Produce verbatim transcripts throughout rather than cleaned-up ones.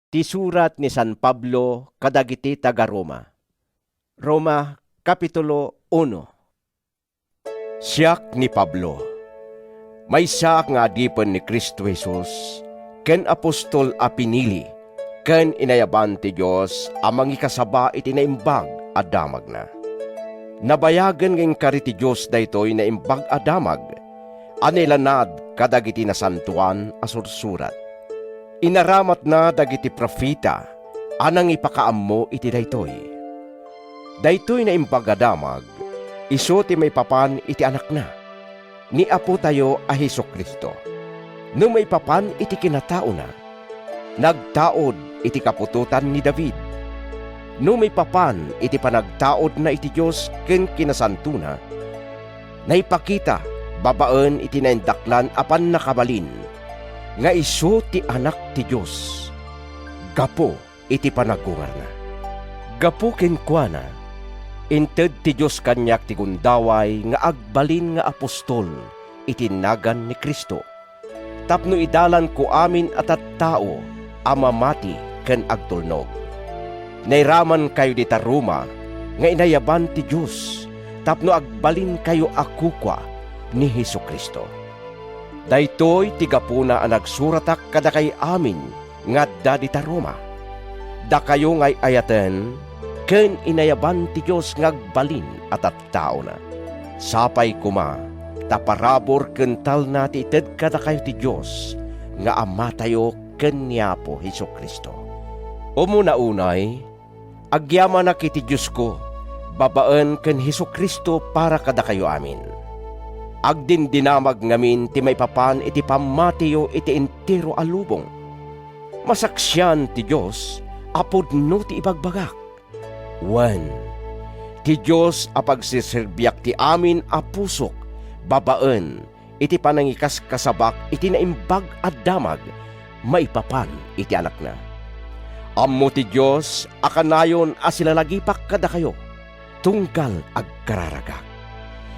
Ti surat ni San Pablo kadagiti taga-Roma. Roma, Kapitulo uno. Siak ni Pablo, maysaak nga adipen ni Cristo Jesus ken apostol a pinili ken inayaban ti Dios a mangikasaba iti naimbag a damagna. Nabayagen nga inkari ti Dios daytoy naimbag a damag a nailanad kadagiti nasantoan a sursurat. Inaramatna dagiti profeta a nangipakaammo iti daytoy. Daytoy naimbag a damag, isu ti maipapan iti Anakna, ni Apotayo a Jesu-Cristo. No maipapan iti kinataona, nagtaud iti kaputotan ni David. No maipapan iti panagtaudna iti Dios ken kinasantona, naipakita babaen iti naindaklan a pannakabalin nga isu ti Anak ti Dios gapu iti panagungarna. Gapu kenkuana, inted ti Dios kaniak ti gundaway nga agbalin nga apostol iti nagan ni Cristo, tapno idalanko amin a tattao a mamati ken agtulnog. Nairamankayo dita Roma nga inayaban ti Dios tapno agbalinkayo a kukua ni Jesu-Cristo. Daytoy ti gapuna a nagsuratak kadakayo amin nga adda dita Roma. Dakayo nga ay-ayaten ken inayaban ti Dios nga agbalin a tattaona. Sapay koma ta parabur ken talna ti ited kadakayo ti Dios nga Amatayo ken ni Apo Jesu-Cristo. Umuna unay, agyamanak iti Diosko babaen ken Jesu-Cristo para kadakayo amin. Agdindinamag ngamin ti maipapan iti pammatiyo iti entero a lubong. Masaksian ti Dios a pudno ti ibagbagak. Wen, ti Dios a pagserserbiak ti amin a pusok babaen iti panangikaskasabak iti naimbag a damag maipapan iti Anakna. Ammo ti Dios a kanayon a silalagipak kadakayo, tunggal agkararagak.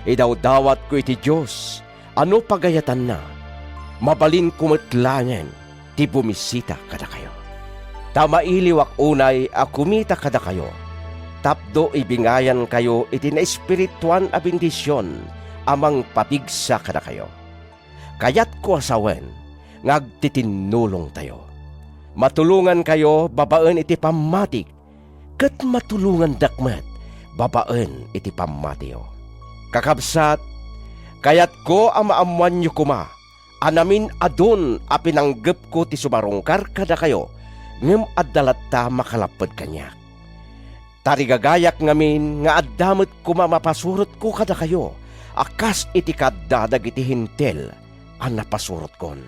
Idawdawatko iti Dios a no pagayatanna, mabalinko met laengen ti bumisita kadakayo. Ta mailiwak unay a kumita kadakayo, tapno ibingayankayo iti naespirituan a bendision a mangpapigsa kadakayo. Kayatko a sawen nga agtitinnulongtayo. Matulongankayo babaen iti pammatik, ket matulongandak met babaen iti pammatiyo. Kakabsat, kayatko a maammoanyo koma a namin-adun a pinanggepko ti sumarungkar kadakayo, ngem adda latta makalapped kaniak. Tarigagayak ngamin nga adda met koma mapasurotko kadakayo a kas iti kaadda dagiti Hentil a napasurotkon.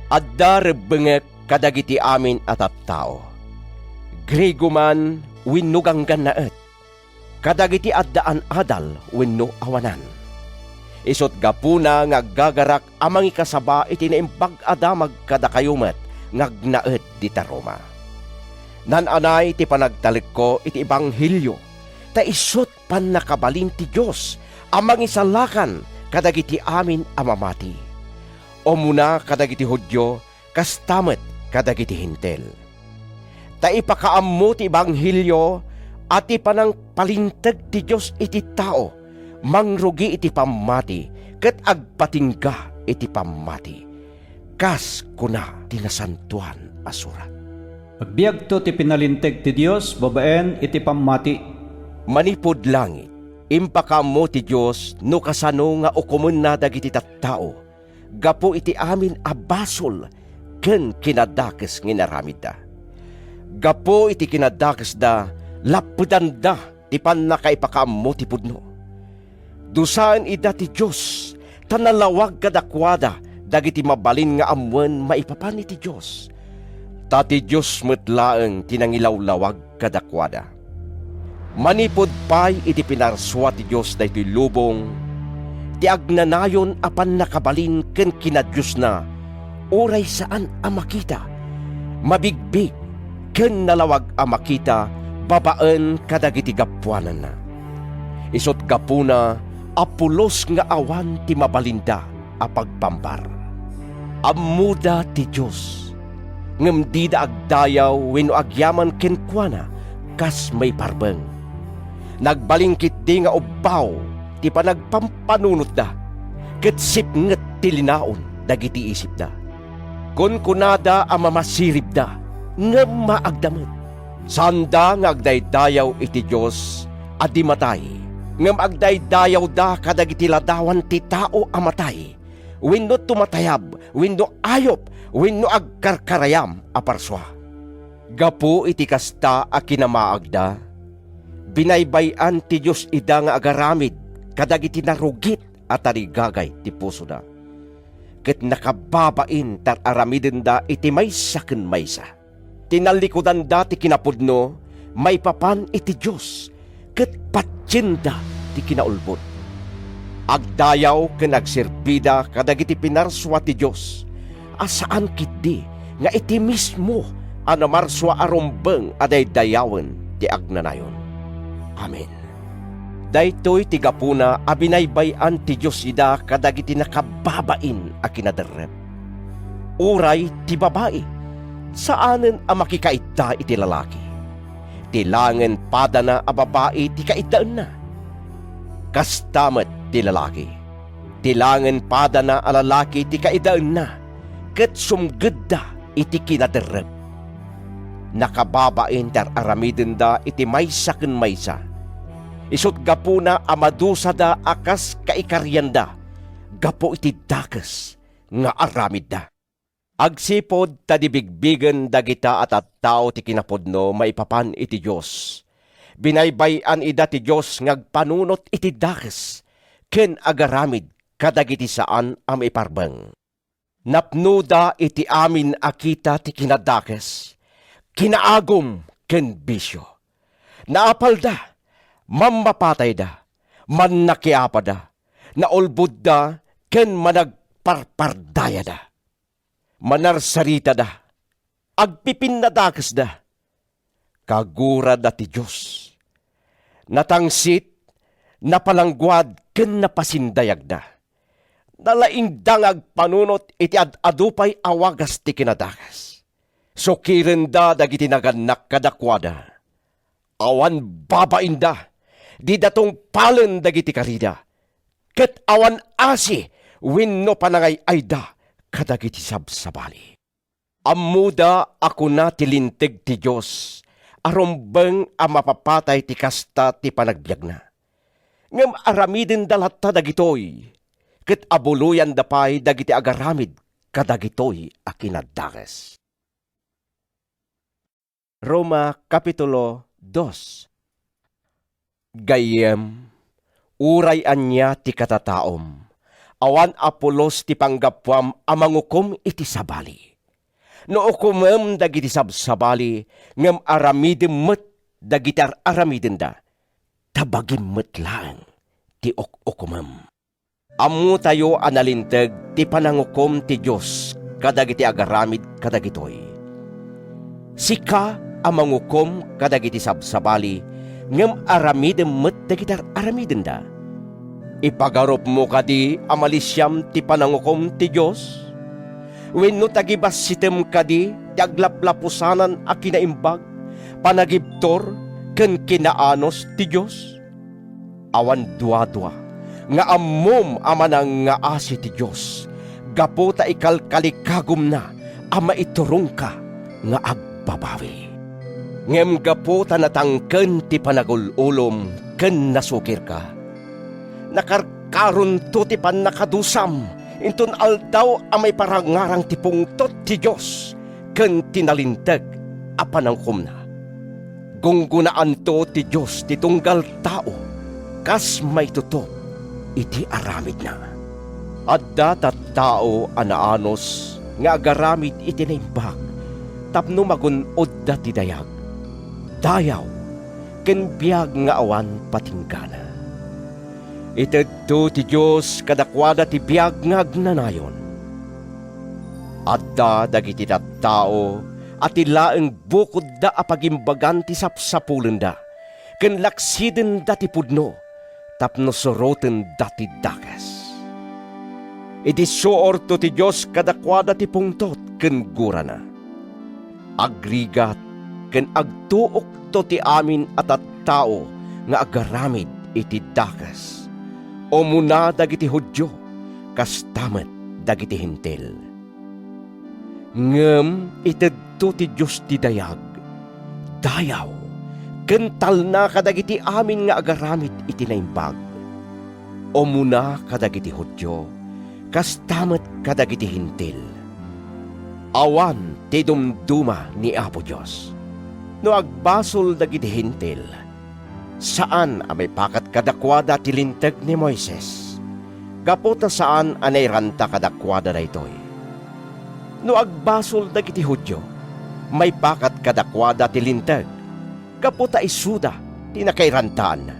Adda rebbengek kadagiti amin a tattao, Griego man wenno ganggannaet, kadagiti addaan adal wenno awanan. Isut' gapuna nga aggagarak a mangikasaba iti naimbag a damag kadakayo met nga agnaed dita Roma. Naan-anay ti panagtalekko iti ebanghelio, ta isut' pannakabalin ti Dios a mangisalakan kadagiti amin a mamati. Umuna kadagiti Judio, kasta met kadagiti Hentil. Ta ipakaammo ti ebanghelio a ti panangpalinteg ti Dios iti tao mangrugi iti pammati ket agpatingga iti pammati, kas kuna ti Nasantoan a Surat. Agbiagto ti pinalinteg ti Dios babaen iti pammati. Manipud langit, impakaammo ti Dios no kasano nga ukomenna dagiti tattao gapu iti amin a basol ken kinadakes nga inaramidda. Gapu iti kinadakesda, lappedanda ti pannakaipakaammo ti pudno. Dusaen ida ti Dios, ta nalawag kadakuada dagiti mabalin nga ammoen maipapan iti Dios. Ta ti Dios met laeng ti nangilawlawag kadakuada. Manipud pay iti pinarsua ti Dios daytoy lubong, ti agnanayon a pannakabalin ken kinadiosna, uray saan a makita, mabigbig, ken nalawag a makita babaen kadagiti gapuananna. Isut' gapuna a pulos nga awan ti mabalinda a pagpambar. Ammoda ti Dios, ngem dida agdayaw wenno agyaman kenkuana kas maiparbeng. Nagbalin ketdi nga ubbaw ti panagpampanunotda, ket sipnget ti linaon dagiti isipda. Kunkunada a mamasiribda, ngem maagda met. Saanda nga agdaydayaw iti Dios a di matay, ngem agdaydayawda kadagiti ladawan ti tao a matay, wenno tumatayab, wenno ayup, wenno agkarkarayam a parsua. Gapu iti kasta a kinamaagda, binaybay-an ti Dios ida nga agaramid kadagiti narugit a tarigagay ti pusoda, ket nakababain ti ar-aramidenda iti maysa ken maysa. Tinallikudanda ti kinapudno maipapan iti Dios, ket patienda ti kinaulbod. Agdayaw ken agserbida kadagiti pinarsua ti Dios, a saan ketdi nga iti mismo a namarsua a rumbeng a daydayawen ti agnanayon. Amen. Daytoy ti gapuna a binaybay-an ti Dios ida kadagiti nakababain a kinaderrep. Uray ti babai, saanen a makikaidda iti lalaki. Ti laengen padana a babai ti kaiddaenna. Kasta met ti lalaki. Ti laengen padana a lalaki ti kaiddaenna, ket sumgedda iti kinaderrep. Nakababain ti ar-aramidenda iti maysa ken maysa. Isut' gapuna a madusada a kas kaikarianda gapu iti dakes nga aramidda. Agsipud ta di bigbigen dagita a tattao ti kinapudno maipapan iti Dios, binaybay-an ida ti Dios nga agpanunot iti dakes ken agaramid kadagiti saan a maiparbeng. Napnoda iti amin a kita ti kinadakes, kinaagum ken bisio. Naapalda, mammapatayda, mannakiapada, naulbodda ken managparpardayada. Manarsaritada, agpipinnadakesda, kagurada ti Dios. Natangsit, napalangguad ken napasindayagda. Nalaingda nga agpanunot iti ad-adu pay a wagas ti kinadakes. Sukirenda dagiti nagannak kadakuada. Awan babainda, dida tungpalen dagiti karida, ket awan asi wenno panangay-ayda kadagiti sabsabali. Ammoda a kuna ti Linteg ti Dios a rumbeng a mapapatay ti kasta ti panagbiagna. Ngem aramidenda latta dagitoy, ket abuloyanda pay dagiti agaramid kadagitoy a kinadakes. Roma, Kapitulo dos. Gayyem, uray ania ti katataom, awan a pulos ti panggapuam a mangukom iti sabali. No ukomem dagiti sabsabali, ngem aramidem met dagiti ar-aramidenda, ta bagim met laeng ti uk-ukomem. Ammotayo a nalinteg ti panangukom ti Dios kadagiti agaramid kadagitoy. Sika a mangukom kadagiti sabsabali, ngem aramidem met dagiti ar-aramidenda. Ipagarupmo kadi a malisiam ti panangukom ti Dios? Wenno tagibassitem kadi ti aglaplapusanan a kinaimbag, panagibtur, ken kinaanus ti Dios? Awan duadua nga ammom a manangngaasi ti Dios gapu ta ikalkalikagumna a maiturongka nga agbabawi. Ngem gapu ta natangken ti panagul-ulom ken nasukirka, nakarkaronto ti pannakadusam inton aldaw a maiparangarang ti pungtot ti Dios ken ti nalinteg a panangukomna. Gunggonaanto ti Dios ti tunggal tao kas maitutup iti aramidna. Adda tattao a naanus nga agaramid iti naimbag tapno magun-odda ti dayag, dayaw, ken biag nga awan patinggana. Itedto ti Dios kadakuada ti biag nga agnanayon. Adda dagiti tattao a ti laeng bukodda a pagimbagan ti sapsapulenda, ken laksidenda ti pudno tapno surotenda ti dakes. Idi suorto ti Dios kadakuada ti pungtot ken gurana. Agrigat ken agtuokto ti amin a tattao nga agaramid iti dakes, umuna dagiti Judio, kasta met dagiti Hentil. Ngem itedto ti Dios ti dayag, dayaw, ken talna kadagiti amin nga agaramid iti naimbag, umuna kadagiti Judio, kasta met kadagiti Hentil. Awan ti dumduma ni Apo Dios. No agbasol dagiti Hentil, saan a maipakat kadakuada ti Linteg ni Moises, gapu ta saan a nairanta kadakuada daytoy. No agbasol dagiti Judio, maipakat kadakuada ti Linteg, gapu ta isuda ti nakairantaanna.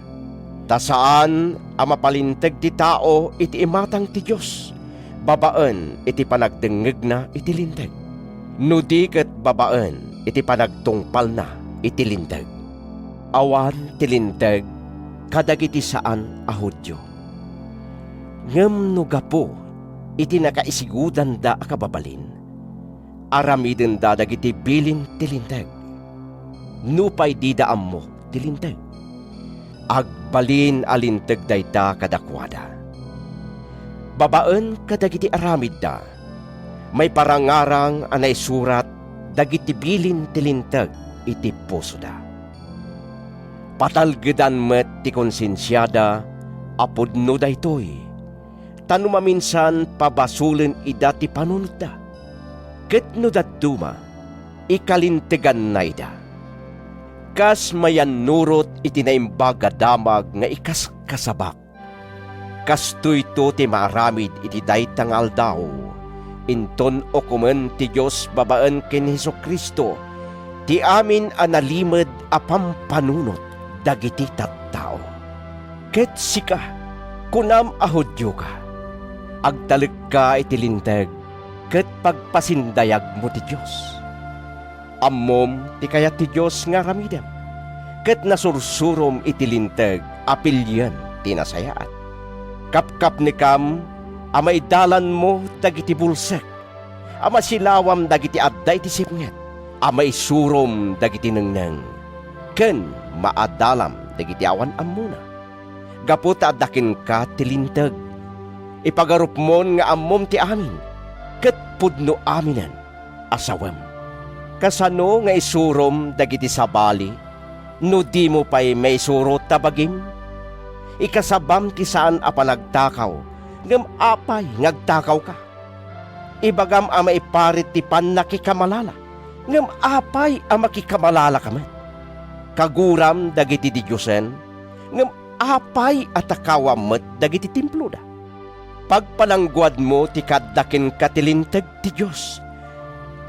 Ta saan a mapalinteg ti tao iti imatang ti Dios babaen iti panagdengngegna iti Linteg, no di ket babaen iti panagtungpalna iti Linteg. Awan ti Linteg kadagiti saan a Judio. Ngem no gapu iti nakaisigudanda a kababalin, aramidenda dagiti bilin ti Linteg, nupay dida ammo ti Linteg. Agbalin a Linteg dayta kadakuada. Babaen kadagiti aramidda, maiparangarang a naisurat dagiti bilin ti Linteg iti pusoda. Patalgedan met ti konsensiada a pudno daytoy, ta no maminsan pabasolen ida ti panunotda, ket no dadduma, ikalinteganna ida. Kas mayannurot iti Naimbag a Damag nga ikaskasabak, kastoyto ti maaramid iti dayta nga aldaw, inton ukomen ti Dios babaen ken Jesu-Cristo ti amin a nalimed a pampanunot dagiti tattao. Ket sika, kunam a Judioka, agtalekka iti Linteg ket pagpasindayagmo ti Dios. Ammom ti kayat ti Dios nga aramidem, ket nasursurom iti Linteg a pilien ti nasayaat. Kapkapnekam a maidalanmo dagiti bulsek, a masilawam dagiti adda iti sipnget, a maisurom dagiti nengneng, ken maadalam dagiti awan ammona. Gapu ta adda kenka ti Linteg, ipagarupmon nga ammom ti amin, ket pudno aminen a sawem. Kasano nga isurom dagiti sabali no dimo pay maisuro ta bagim? Ikasabam ti saan a panagtakaw, ngem apay nga agtakawka? Ibagam a maiparit ti pannakikamalala, ngem apay a makikamalalaka met? Kaguram dagiti didiosen, ngem apay a takawam met dagiti temploda? Pagpalangguadmo ti kaadda kenka ti Linteg ti Dios,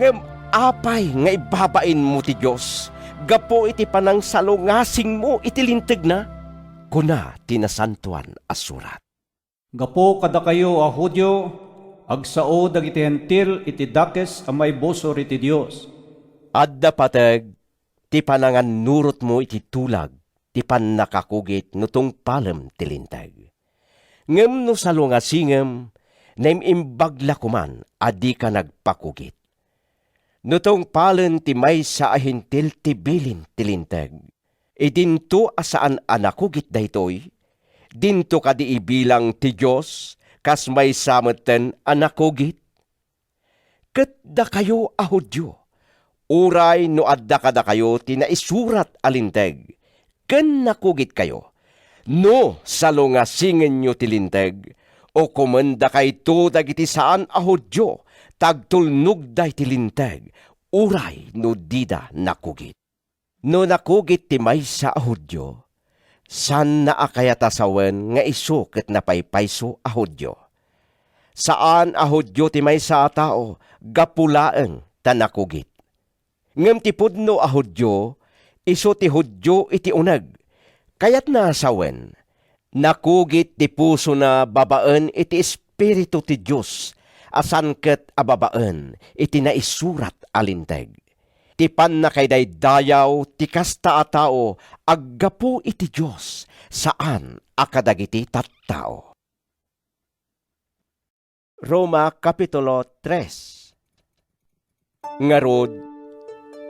ngem apay nga ibabainmo ti Dios gapu iti panangsalungasingmo iti Lintegna? Kuna ti Nasantoan a Surat. Gapu kadakayo a Judio, agsao dagiti Hentil iti dakes a maibusor iti Dios. Adda pateg ti panangannurotmo iti tulag ti pannakakugit no tungpalem ti Linteg. Ngem no salungasingem, naim-imbag la koman a dika nagpakugit. No tungpalen ti maysa a Hentil ti bilin ti Linteg, idinto a saan a nakugit daytoy, dinto kadi ibilang ti Dios kas maysa metten a nakugit? Ket dakayo a Judio, uray no adda kadakayo ti naisurat a Linteg, ken nakugitkayo, no salungasingenyo ti Linteg, ukomendakayto dagiti saan a Judio ta agtulnogda iti Linteg, uray no dida nakugit. No nakugit ti maysa a Judio, saanna a kayat a sawen nga isu ket napaypayso a Judio. Saan a Judio ti maysa a tao gapu laeng ta nakugit. Ngem ti pudno a Judio, isu ti Judio iti uneg. Kayatna a sawen, nakugit ti pusona babaen iti Espiritu ti Dios a saan ket a babaen iti naisurat a Linteg. Ti pannakaidaydayaw ti kasta a tao aggapu iti Dios, saan a kadagiti tattao. Roma Kapitulo tres. Ngarud,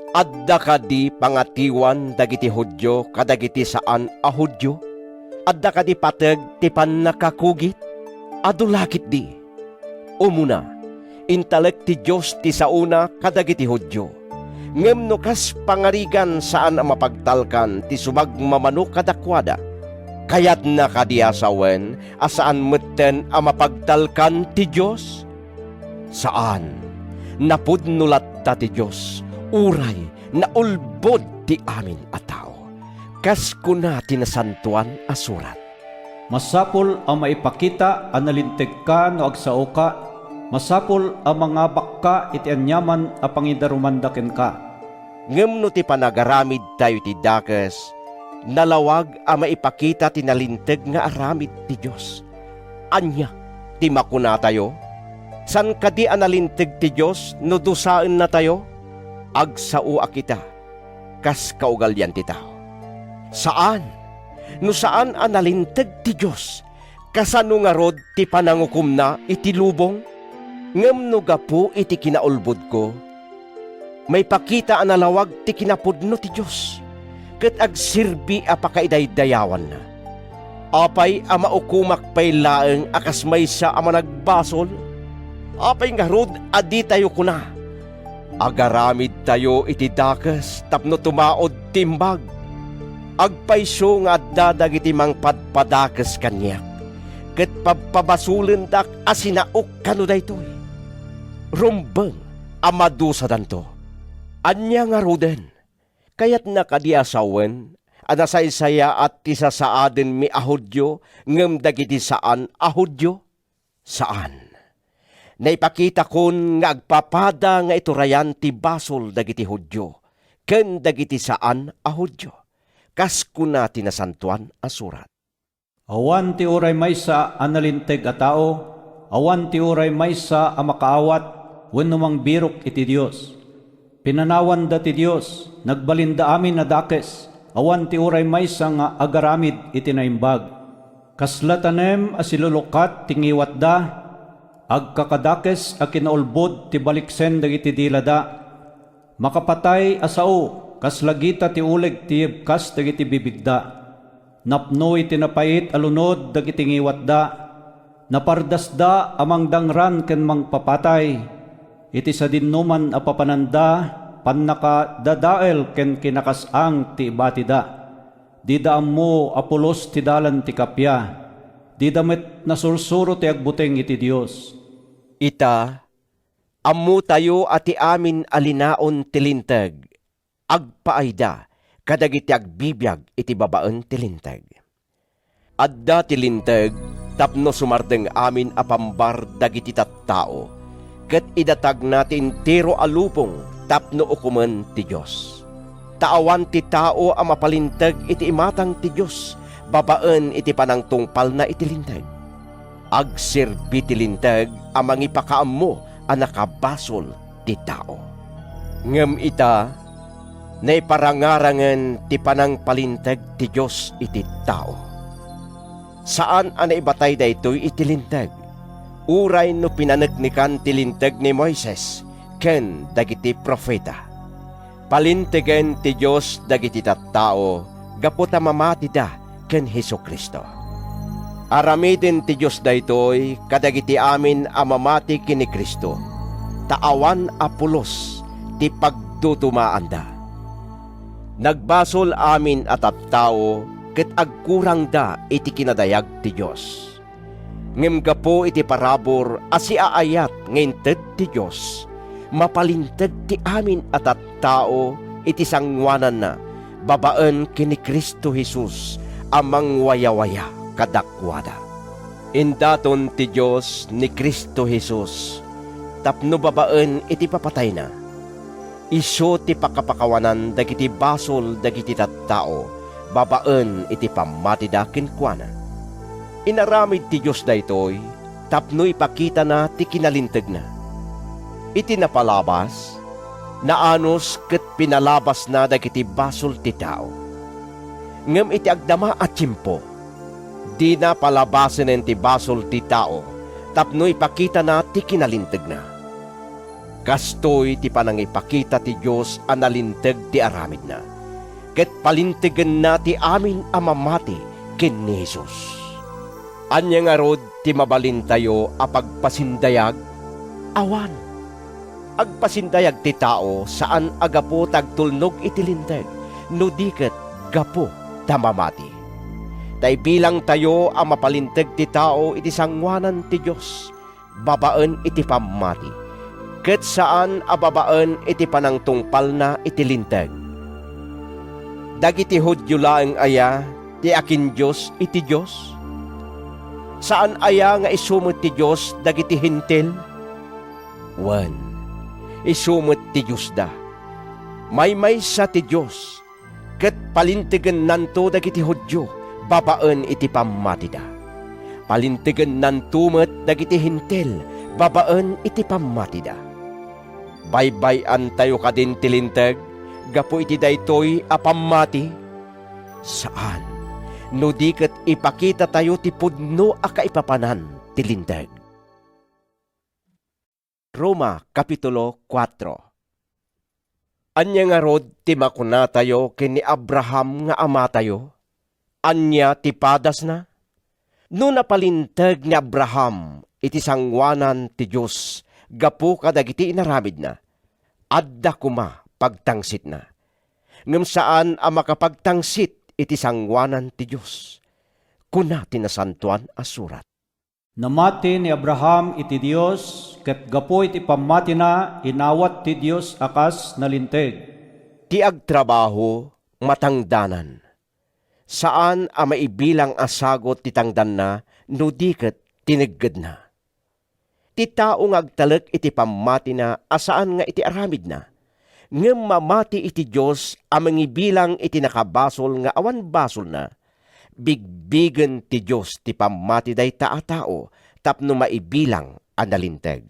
Adda kadi pangatiwan dagiti Judio kadagiti saan a Judio? Adda kadi pateg ti pannakakugit? Adu la ketdi. Umuna, intalek ti Dios ti saona kadagiti Judio. Ngem no kas pangarigan, saan a mapagtalkan ti sumagmamano kadakuada. Kayatna kadi a sawen a saan metten a mapagtalkan ti Dios? Saan. Napudno latta ti Dios, uray naulbod ti amin a tao. Kas kuna ti Nasantoan a Surat, "Masapul a maipakita a nalinteg ka no agsaoka, masapul a mangabakka iti aniaman a pangidarumanda kenka." Ngem no ti panagaramidtayo iti dakes, nalawag a maipakita ti nalinteg nga aramid ti Dios. Ania ti makunatayo? Saan kadi a nalinteg ti Dios no dusaennatayo? Agsao a kita kas kaugalian ti tao? Saan! No saan a nalinteg ti Dios, kasano ngarud ti panangukomna iti lubong? Ngem no gapu iti kinaulbodko, maipakita a nalawag ti kinapudno ti Dios, ket agserbi a pakaidaydayawanna. Apay a maukomak pay laeng a kas maysa a managbasol? Apay ngarud a ditayo kuna, "Agaramidtayo iti dakes tapno tumaud ti imbag"? Agpayso nga adda dagiti mangpadpadakes kaniak, ket pabpabasolendak a sinaok kano daytoy. Rumbeng a madusadanto. Ania ngaruden? Kayatna kadi a sawen a nasaysayaat ti sasaadenmi a Judio ngem dagiti saan a Judio? Saan. Naipakitakon nga agpapada nga iturayan ti basol dagiti Judio ken dagiti saan a Judio, kas kuna ti Nasantoan a Surat, "Awan ti uray maysa a nalinteg a tao, awan ti uray maysa a makaawat wenno mangbirok iti Dios. Pinanawanda ti Dios, nagbalinda amin a dakes, awan ti uray maysa nga agaramid iti naimbag. Kasla tanem a silulukat ti ngiwatda, agkakadakes a kinaulbod ti baliksen dagiti dilada. Makapatay a sao, kasla gita ti uleg ti yebkas dagiti bibigda. Napnoy ti napait a lunod dagiti ngiwatda. Napardasda a mangdangran ken mangpapatay. Iti sadinoman a papananda, pannakadadael ken kinakas-ang ti ibatida. Dida ammo a pulos ti dalan ti kappia. Dida met nasursuro ti agbuteng iti Dios." Ita, ammotayo a ti amin a linaon ti Linteg agpaayda kadagiti agbibiag iti babaen ti Linteg. Adda ti Linteg tapno sumardeng amin a pambar dagiti tattao, ket idatagna ti entero a lubong tapno ukomen ti Dios. Ta awan ti tao a mapalinteg iti imatang ti Dios babaen iti panangtungpalna iti Linteg. Agserbi ti Linteg a mangipakaammo a nakabasol ti tao. Ngem ita, naiparangarangen ti panangpalinteg ti Dios iti tao. Saan a naibatay daytoy iti Linteg, uray no pinaneknekan ti Linteg ni Moises ken dagiti profeta. Palintegen ti Dios dagiti tattao gapu ta mamatida ken Jesu-Cristo. Aramiden ti Dios daytoy kadagiti amin a mamati ken ni Cristo, ta awan a pulos ti pagdudumaanda. Nagbasol amin a tattao ket agkurangda iti kinadayag ti Dios. Ngem gapu iti parabur a siaayat nga inted ti Dios, mapalinteg ti amin a tattao iti sangoananna babaen ken ni Cristo Jesus a mangwayawaya kadakuada. Indaton ti Dios ni Cristo Jesus tapno babaen iti papatayna, isu ti pakapakawanan dagiti basol dagiti tattao babaen iti pammatida kenkuana. Inaramid ti Dios daytoy tapno ipakitana ti kinalintegna. Iti napalabas, naanus ket pinalabasna dagiti basol ti tao. Ngem iti agdama a tiempo, dina palabasen ti basol ti tao tapno ipakitana ti kinalintegna. Kastoy ti panangipakita ti Dios a nalinteg ti aramidna, ket palintegenna ti amin a mamati ken ni Jesus. Ania ngarud ti mabalintayo a pagpasindayag? Awan! Agpasindayag ti tao saan a gapu ta agtulnog iti Linteg, no di ket gapu ta mamati. Ta ibilangtayo a mapalinteg ti tao iti sangoanan ti Dios babaen iti pammati, ket saan a babaen iti panangtungpalna iti Linteg. Dagiti Judio laeng aya ti akindios iti Dios? Saan aya nga isu met ti Dios dagiti Hentil? Wen, isu met ti Diosda. Maymaysa ti Dios, ket palintegennanto dagiti Judio babaen iti pammatida. Palintegennanto met dagiti Hentil babaen iti pammatida. Baybay-antayo kadin ti Linteg gapu iti daytoy a pammati? Saan, no di ket ipakitatayo ti pudno a kaipapanan ti Linteg. Roma, Kapitulo kuatro. Ania ngarud ti makunatayo ken ni Abraham nga amatayo? Ania ti padasna? No napalinteg ni Abraham iti sangoanan ti Dios gapu kadagiti inaramidna, adda koma pagtangsitna. Ngem saan a makapagtangsit iti sangoanan ti Dios. Kuna ti Nasantoan a Surat, "Namati ni Abraham iti Dios, ket gapu iti pammatina, inawat ti Dios a kas nalinteg." Ti agtrabaho, matangdanan. Saan a maibilang a sagut ti tangdanna no di ket tineggedna. Ti tao nga agtalek iti pammatina a saan nga iti aramidna, ngem mamati iti Dios a mangibilang iti nakabasol nga awan basolna, bigbigen ti Dios ti pammati dayta a tao tapno maibilang a nalinteg.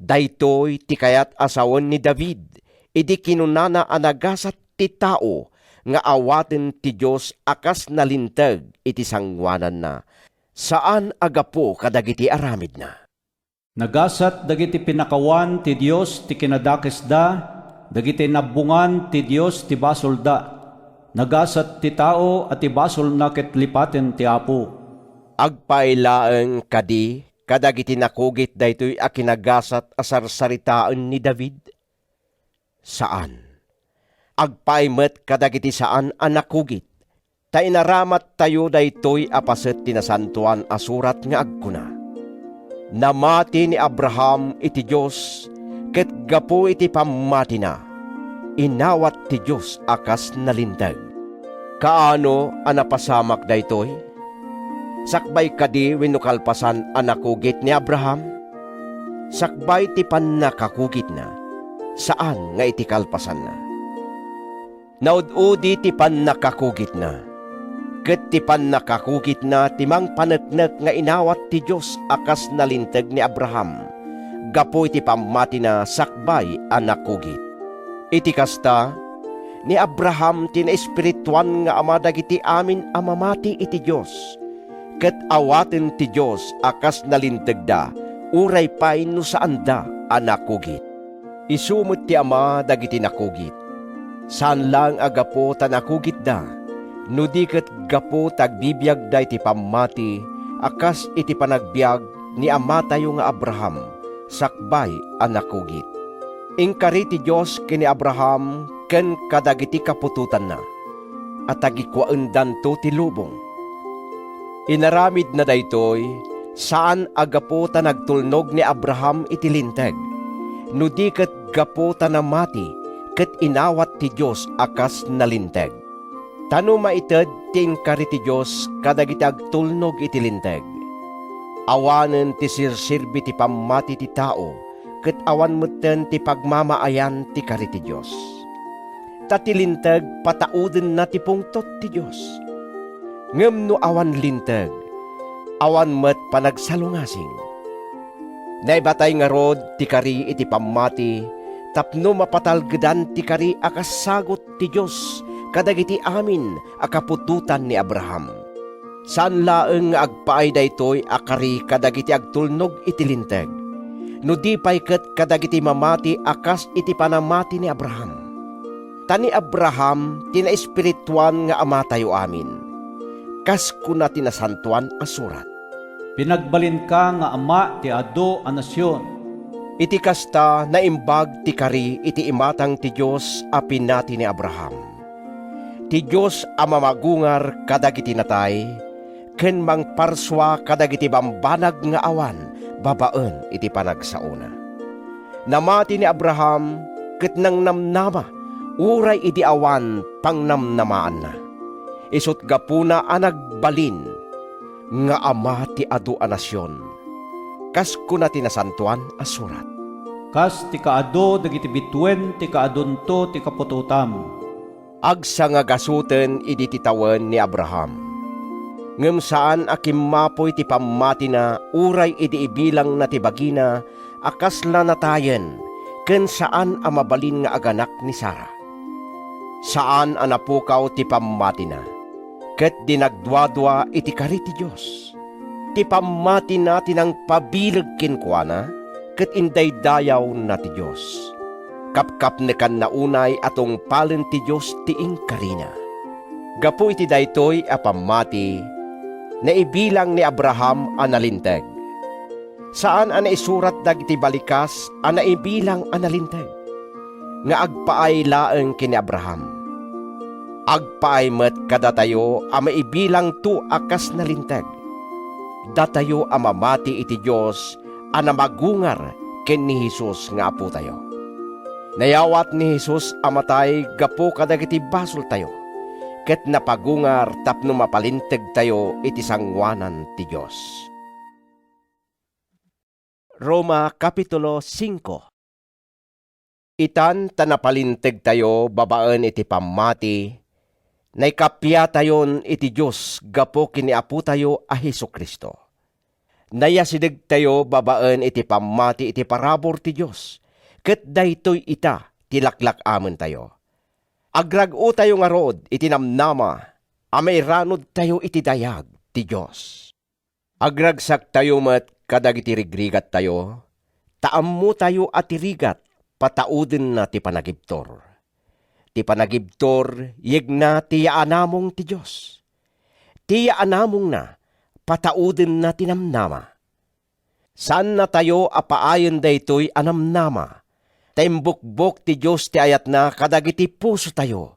Daytoy ti kayat a sawen ni David idi kinunana a nagasat ti tao nga awaten ti Dios a kas nalinteg iti sangoananna, saan a gapu kadagiti aramidna. Nagasat dagiti pinakawan ti Dios ti kinadakesda, dagiti nabbongan ti Dios ti basolda. Nagasat ti tao a ti basolna ket lipaten ti Apo. Agpaay laeng kadi kadagiti nakugit daytoy a kinagasat a sarsaritaen ni David? Saan. Agpaay met kadagiti saan a nakugit, ta inaramattayo daytoy a paset ti Nasantoan a Surat nga agkuna, "Namati ni Abraham iti Dios, ket gapu iti pammatina, inawat ti Dios a kas nalinteg." Kaano a napasamak daytoy? Sakbay kadi wenno kalpasan a nakugit ni Abraham? Sakbay ti pannakakugitna, saan nga iti kalpasanna. Naud-udi ti pannakakugitna, ket ti pannakakugitna ti mangpaneknek nga inawat ti Dios a kas nalinteg ni Abraham gapu iti pammatina sakbay a nakugit. Iti kasta, ni Abraham ti naespirituan nga ama dagiti amin a mamati iti Dios, ket awaten ti Dios a kas nalintegda uray pay no saanda a nakugit. Isu met ti ama dagiti nakugit. Saan laeng a gapu ta nakugitda, no di ket gapu ta agbibiagda iti pammati a kas iti panagbiag ni amatayo nga Abraham sakbay a nakugit. Inkari ti Dios ken ni Abraham ken kadagiti kaputotanna a tagikuaendanto ti lubong. Inaramidna daytoy saan a gapu ta nagtulnog ni Abraham iti Linteg, no di ket gapu ta namati ket inawat ti Dios a kas nalinteg. Ta no maited ti inkari ti Dios kadagiti agtulnog iti Linteg, awanen ti serserbi ti pammati ti tao ket awan metten ti pagmamaayan ti kari ti Dios. Ta ti Linteg pataudenna ti pungtot ti Dios. Ngem no awan Linteg, awan met panagsalungasing. Naibatay ngarud ti kari iti pammati tapno mapatalgedan ti kari a kasagut ti Dios kadagiti amin a kaputotan ni Abraham. Saan laeng nga agpaay daytoy a kari kadagiti agtulnog iti Linteg, no di pay ket kadagiti mamati a kas iti panamati ni Abraham. Ta ni Abraham ti naespirituan nga amatayo amin, kas kuna ti Nasantoan a Surat, "Pinagbalinka nga ama ti adu a nasion." Iti kasta, naimbag ti kari iti imatang ti Dios a pinati ni Abraham. Ti Dios a mamagungar kadagiti natay ken mangparsua kadagiti bambanag nga awan babaen iti panagsaona. Namati ni Abraham ket nangnamnama uray idi awan pangnamnamaanna. Isut' gapuna a nagbalin nga ama ti adu a nasion, kas kuna ti Nasantoan a Surat, "Kas ti kaadu dagiti bituen ti kaadunto ti kaputotam." Agsangagasuten idi ti tawen ni Abraham. Ngem saan a kimmapuy ti pammatina uray idi ibilangna ti bagina a kasla natayen ken saan a mabalin nga aganak ni Sara. Saan a napukaw ti pammatina, ket di nagduadua iti kari ti Dios. Ti pammatina ti nangpabileg kenkuana, ket indaydayawna ti Dios. Kapkapnekanna unay a tungpalen ti Dios ti inkarina. Gapu iti daytoy a pammati, naibilang ni Abraham a nalinteg. Saan a naisurat dagiti balikas a naibilang a nalinteg, nga agpaay laeng ken ni Abraham. Agpaay met kadatayo a maibilangto a kas nalinteg, datayo a mamati iti Dios a namagungar ken ni Jesus nga Apotayo. Nayawat ni Jesus a matay gapu kadagiti basoltayo, ket napagungar tapno mapalintegtayo iti sangoanan ti Dios. Roma, Kapitulo singko. Itan ta napalintegtayo babaen iti pammati, naikappiatayon iti Dios gapu ken ni Apotayo a Jesu-Cristo. Nayasidegtayo babaen iti pammati iti parabur ti Dios, ket daytoy ita ti laklak-amentayo. Agrag-otayo ngarud iti namnama a mairanudtayo iti dayag ti Dios. Agragsaktayo met kadagiti rigrigattayo, ta ammotayo a ti rigat pataudenna ti panagibtur. Ti panagibtur, yegna ti yaanamong ti Dios. Ti yaanamongna, pataudenna ti namnama. Saannatayo a paayen daytoy a namnama, ta imbukbok ti Dios ti ayatna kadagiti pusotayo,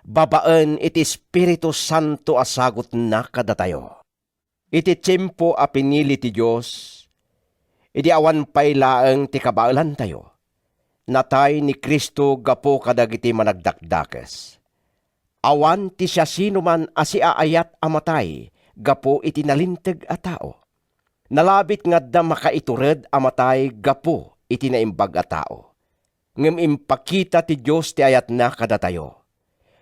babaen iti Espiritu Santo a sagutna kadatayo. Iti tiempo a pinili ti Dios, idi awan pay laeng ti kabaelantayo, natay ni Cristo gapu kadagiti managdakdakes. Awan ti siasinoman a siaayat a matay gapu iti nalinteg a tao. Nalabit nga adda makaitured a matay gapu iti naimbag a tao. Ngem impakita ti Dios ti ayatna kadatayo.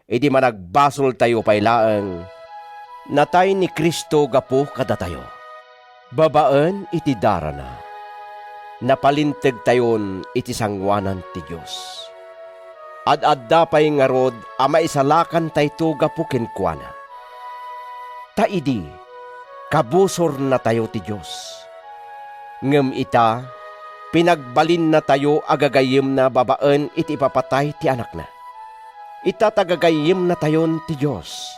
Idi managbasoltayo pay laeng, natay ni Cristo gapu kadatayo. Babaen iti darana, napalintegtayon iti sangoanan ti Dios. Ad-adda pay ngarud a maisalakantayto gapu kenkuana. Ta idi, kabusornatayo ti Dios. Ngem ita, pinagbalinnatayo a gagayyemna babaen iti ipapatay ti Anakna. Ita ta gagayyemnatayon ti Dios.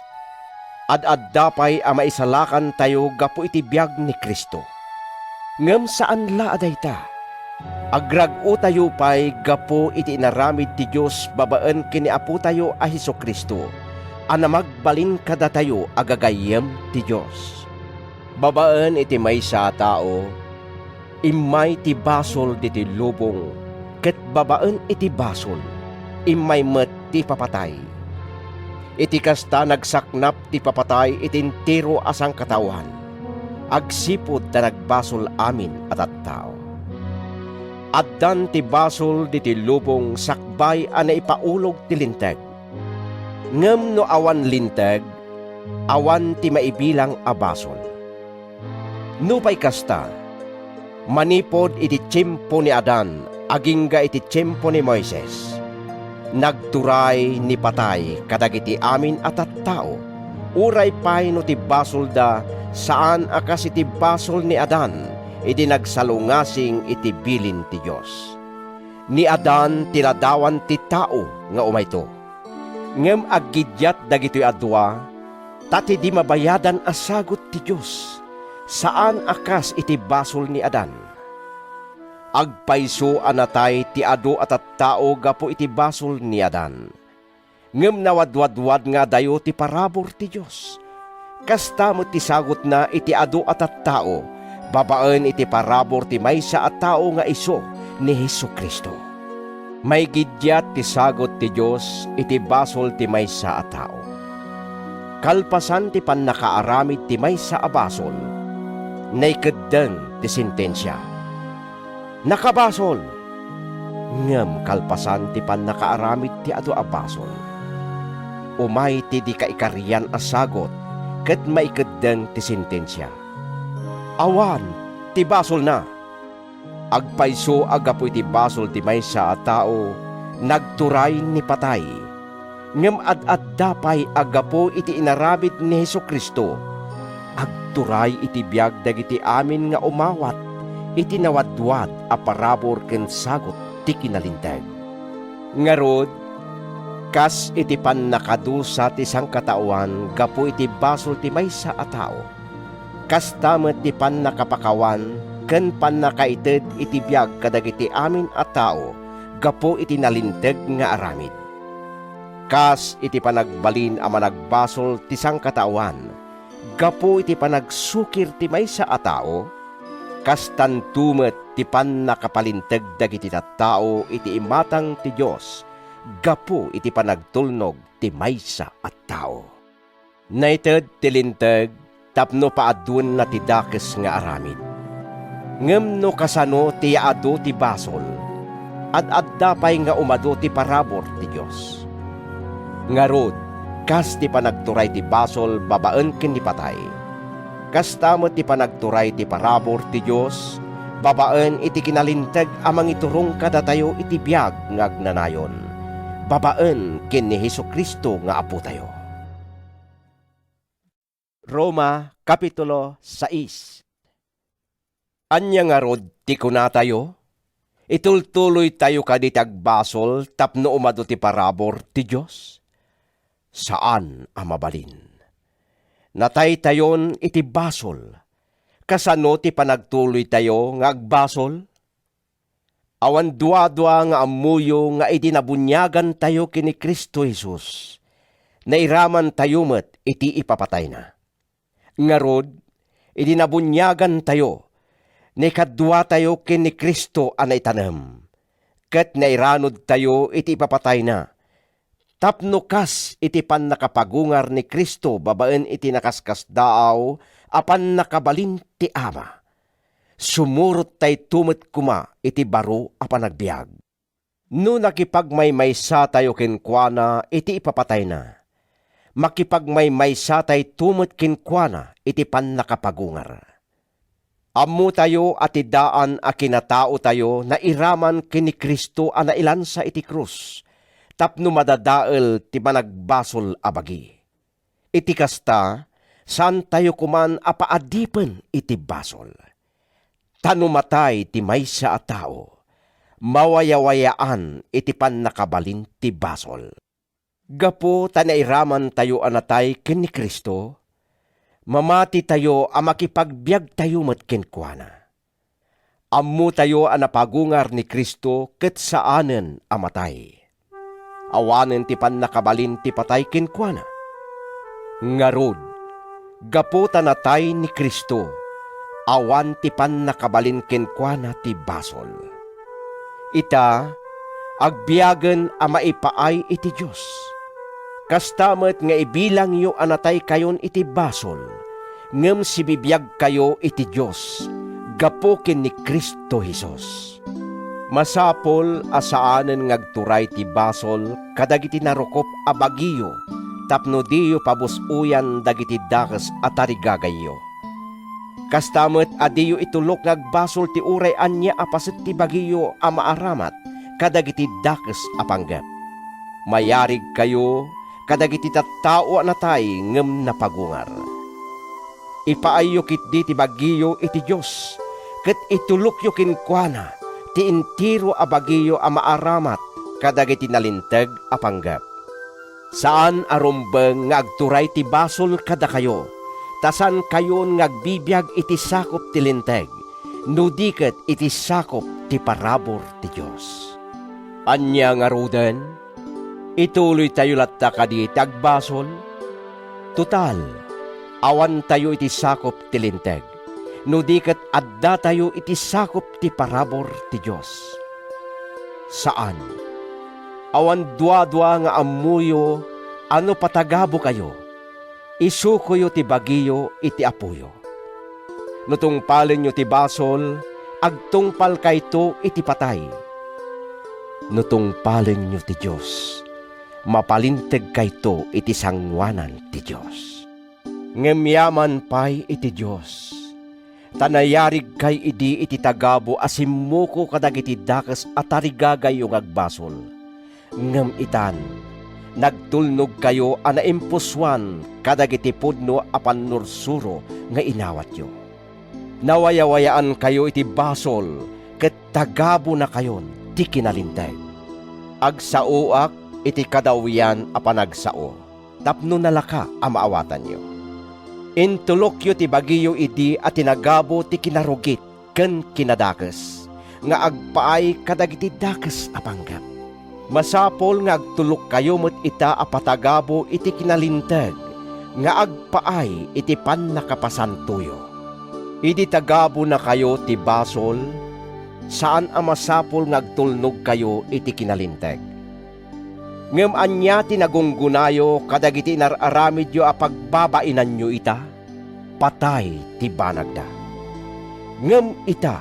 Ad-adda pay a maisalakantayo gapu iti biag ni Cristo. Ngem saan la a dayta. Agrag-otayo pay gapu iti inaramid ti Dios babaen ken ni Apotayo a Jesu-Cristo a namagbalin kadatayo a gagayyem ti Dios. Babaen iti maysa a tao, immay ti basol ditoy lubong, ket babaen iti basol, immay met ti ipapatay. Iti kasta, nagsaknap ti ipapatay iti entero a sangkataoan, agsipud ta nagbasol amin a tattao. Addan ti basol ditoy lubong sakbay a naipaulog ti Linteg. Ngem no awan Linteg, awan ti maibilang a basol. Nupay kasta, manipud iti tiempo ni Adan agingga iti tiempo ni Moises, nagturay ni patay kadagiti amin a tattao, uray pay no ti basolda saan a kas iti basol ni Adan idi nagsalungasing iti bilin ti Dios. Ni Adan ti ladawan ti tao nga umayto. Ngem aggiddiat dagitoy a dua, ta ti di mabayadan a sagut ti Dios, saan a kas iti basol ni Adan. Agpayso a natay ti adu a tattao gapu iti basol ni Adan. Ngem nawadwadwad nga adayo ti parabur ti Dios. Kasta met ti sagutna iti adu a tattao babaen iti parabur ti maysa a tao nga isu ni Jesu-Cristo. Maigiddiat ti sagut ti Dios iti basol ti maysa a tao. Kalpasan ti pannakaaramid ti maysa a basol, naikeddeng ti sentensia. Nakabasol! Ngem kalpasan ti pannakaaramid ti adu a basol, umay ti di kaikarian a sagut ket maikeddeng ti sentensia. Awan ti basolna! Agpayso a gapu iti basol ti maysa a tao, nagturay ni patay. Ngem ad-adda pay a gapu iti inaramid ni Jesu-Cristo, agturay iti biag dagiti amin nga umawat iti nawadwad a parabur ken sagut ti kinalinteg. Ngarud, kas iti pannakadusa ti sangkataoan gapu iti basol ti maysa a tao, kasta met ti pannakapakawan ken pannakaited iti biag kadagiti amin a tao gapu iti nalinteg nga aramid. Kas iti panagbalin a managbasol ti sangkataoan gapu iti panagsukir ti maysa a tao, kastanto met ti pannakapalinteg dagiti tattao iti imatang ti Dios gapu iti panagtulnog ti maysa a tao. Naited ti linteg tapno paaduenna ti dakes nga aramid. Ngem no kasano ti yaadu ti basol, ad-adda pay nga umadu ti parabur ti Dios. Ngarud, kas ti panagturay ti basol babaen ken ni patay, kasta met ti panagturay ti parabur ti Dios babaen iti kinalinteg a mangiturong kadatayo iti biag nga agnanayon, babaen ken ni Jesu-Cristo nga Apotayo. Roma, Kapitulo sais. Ania ngarud ti kunatayo? Itultuloytayo kadi ti agbasol tapno umadu ti parabur ti Dios? Saan a mabalin. Nataytayon iti basol. Kasano ti panagtuloytayo nga agbasol? Awan duadua nga ammoyo nga idi nabuniagantayo ken ni Cristo Jesus, nairamantayo met iti ipapatayna. Ngarud, idi nabuniagantayo, naikaduatayo ken ni Cristo a naitanem, ket nairanudtayo iti ipapatayna, tapno kas iti pannakapagungar ni Cristo babaen iti nakaskasdaaw a pannakabalin ti Ama, sumurottayto met koma iti baro a panagbiag. No nakipagmaymaysatayo kenkuana iti ipapatayna, makipagmaymaysatayto met kenkuana iti pannakapagungar. Ammotayo a ti daan a kinataotayo nairaman ken ni Cristo a nailansa iti krus tapno madadael ti managbasol a bagi. Iti kasta, saantayo koman a paadipen iti basol. Ta no matay ti maysa a tao, mawayawayaan iti pannakabalin ti basol. Gapu ta nairamantayo a natay ken ni Cristo, mamatitayo a makipagbiagtayo met kenkuana. Ammotayo a napagungar ni Cristo ket saanen a matay. Awanen ti pannakabalin ti patay kenkuana. Ngarud, gapu ta natay ni Cristo, awan ti pannakabalin kenkuana ti basol. Ita, agbiagen a maipaay iti Dios. Kasta met nga ibilangyo a nataykayon iti basol, ngem sibibiagkayo iti Dios gapu ken ni Cristo Jesus. Masapul a saanen nga agturay ti basol kadagiti narukop a bagiyo tapno diyo pabus-oyan dagiti dakes a tarigagayyo. Kasta met a diyo itulok nga agbasol ti uray ania a paset ti bagiyo a maaramat kadagiti dakes a panggep. Mayarigkayo kadagiti tattao a natay ngem napagungar. Ipaayyo ketdi ti bagiyo iti Dios, ket itulokyo kenkuana ti entero a bagiyo a maaramat kadagiti nalinteg a panggep. Saan a rumbeng nga agturay ti basol kadakayo, ta saankayon nga agbibiag iti sakup ti Linteg, no di ket iti sakup ti parabur ti Dios. Ania ngaruden? Ituloytayo latta kadi ti agbasol? Total, awantayo iti sakup ti Linteg, no di ket addatayo iti sakup ti parabur ti Dios. Saan. Awan duadua nga ammoyo a no patagabokayo, isukoyo ti bagiyo iti Apoyo. No tungpalenyo ti basol, agtungpalkayto iti patay. No tungpalenyo ti Dios, mapalintegkayto iti sangoanan ti Dios. Ngem yaman pay iti Dios, ta nayarigkay idi iti tagabu a simmuko kadagiti dakes a tarigagayyo nga agbasol. Ngem itan, nagtulnogkayo a naimpusoan kadagiti pudno a pannursuro nga inawatyo. Nawayawayaankayo iti basol ket tagabunakayon ti kinalinteg. Agsaoak iti kadawian a panagsao tapno nalaka a maawatanyo. Intulokyo ti bagiyo idi a tinagabo ti kinarugit ken kinadakes nga agpaay kadagiti dakes a panggep. Masapul nga agtulokkayo met ita a patagabo iti kinalinteg nga agpaay iti pannakapasantoyo. Idi tagabonakayo ti basol, saan a masapul nga agtulnogkayo iti kinalinteg. Ngem ania ti nagunggonayo kadagiti inar-aramidyo a pagbabainanyo ita? Patay ti banagda. Ngem ita,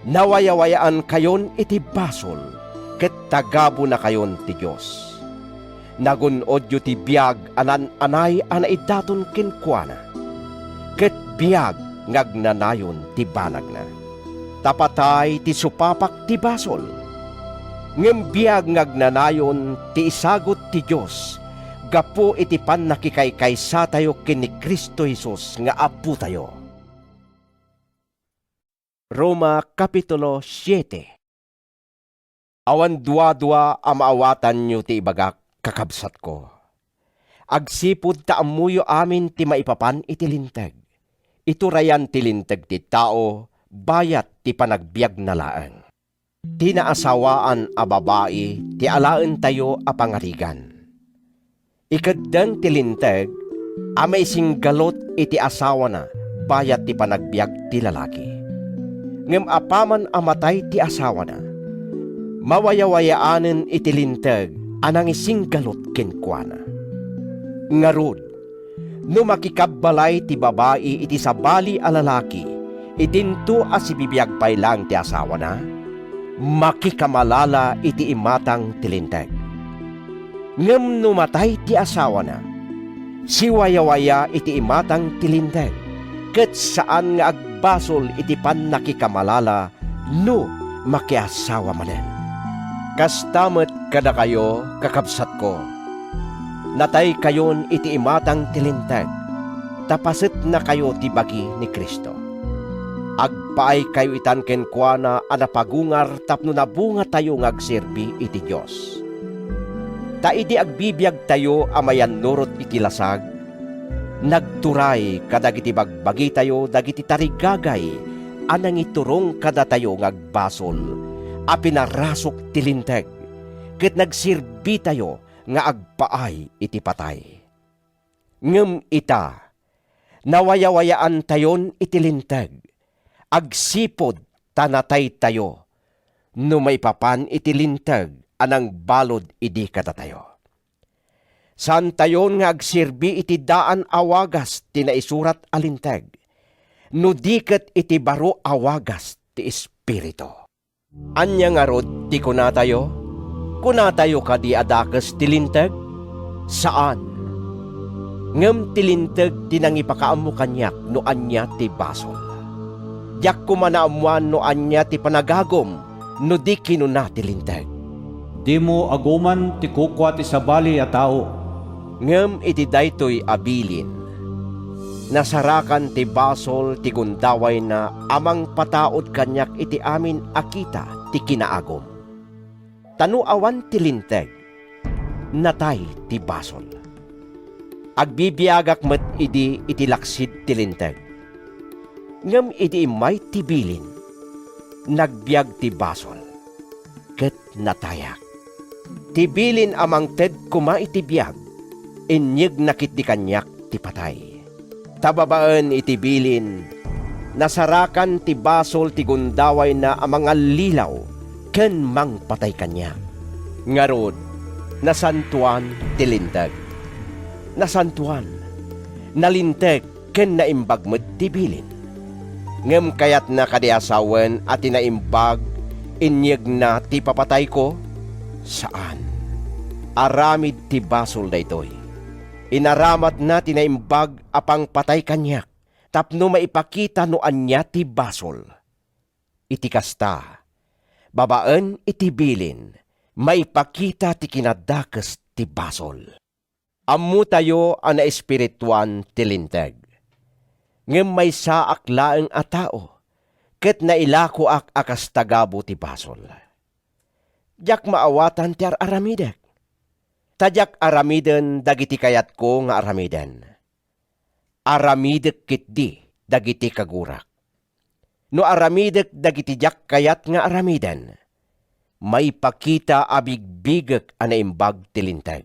nawayawayaankayon iti basol ket tagabonakayon ti Dios. Nagun-odyo ti biag a naan-anay a naidaton kenkuana, ket biag nga agnanayon ti banagna. Ta patay ti supapak ti basol, ngem biag nga agnanayon ti isagut ti Dios gapu iti pannakikaykaysayo ken ni Cristo Jesus nga Apotayo. Roma, Kapitulo siete. Awan duadua a maawatanyo ti ibagak, kakabsatko. Agsipud ta ammoyo amin ti maipapan iti Linteg, iturayan ti Linteg ti tao bayat ti panagbiagna laeng. Ti naasawaan a babai ti alaentayo a pangarigan. Ikeddeng ti Linteg a maisinggalut iti asawana bayat ti panagbiag ti lalaki. Ngem apaman a matay ti asawana, mawayawayaanen iti Linteg a nangisinggalut kenkuana. Ngarud, no makikabbalay ti babai iti sabali a lalaki, idinto a sibibiag pay laeng ti asawana, makikamalala iti imatang ti Linteg. Ngem no matay ti asawana, siwayawaya iti imatang ti Linteg, ket saan nga agbasol iti pannakikamalala no makiasawa manen. Kasta met kadakayo, kakabsatko, nataykayon iti imatang ti Linteg, ta pasetnakayo ti bagi ni Cristo. Agpaaykayo itan kenkuana a napagungar tapno nabungatayo nga agserbi iti Dios. Ta idi agbibiagtayo a mayannurot iti lasag, nagturay kadagiti bagbagitayo dagiti tarigagay a nangiturong kadatayo nga agbasol a pinarasuk ti Linteg, ket nagserbitayo nga agpaay iti patay. Ngem ita, nawayawayaantayon iti Linteg, agsipud ta nataytayo no maipapan iti Linteg a nangbalud idi kadatayo. Saantayon nga agserbi iti daan a wagas ti naisurat a Linteg, no di ket iti baro a wagas ti Espiritu. Ania ngarud ti kunatayo? Kunatayo kadi a dakes ti Linteg? Saan! Ngem ti Linteg ti nangipakaammo kaniak no ania ti basol. Diak koma naammoan no ania ti panagagum no di kinuna ti Linteg, "Dimo aguman ti kukua ti sabali a tao." Ngem iti daytoy a bilin, Nasarakan ti basol ti gundawayna a mangpataud kaniak iti amin a kita ti kinaagum. Ta no awan ti linteg, natay ti basol. Agbibiagak met idi iti laksid ti linteg. Ngem idi immay ti bilin, nagbiag ti basol, ket natayak. Ti bilin a mangted koma iti biag, inyegna ketdi kaniak ti patay. Ta babaen iti bilin, nasarakan ti basol ti gundawayna a mangallilaw ken mangpatay kaniak. Ngarud, nasantoan ti linteg. Nasantoan, nalinteg ken naimbag met ti bilin. Ngem kayatna kadi a sawen a ti naimbag inyegna ti papatayko? Saan. Aramid ti basol daytoy. Inaramatna ti naimbag a pangpatay kaniak tapno maipakita no ania ti basol. Iti kasta, babaen iti bilin, maipakita ti kinadakes ti basol. Ammotayo a naespirituan ti linteg. Ngem maysaak laeng a tao, ket nailakoak a kas tagabu ti basol. Diak maawatan ti ar-aramidek. Ta diak aramiden dagiti kayatko nga aramiden. Aramidek ketdi dagiti kagurak. No aramidek dagiti diak kayat nga aramiden, maipakita a bigbigek a naimbag ti linteg.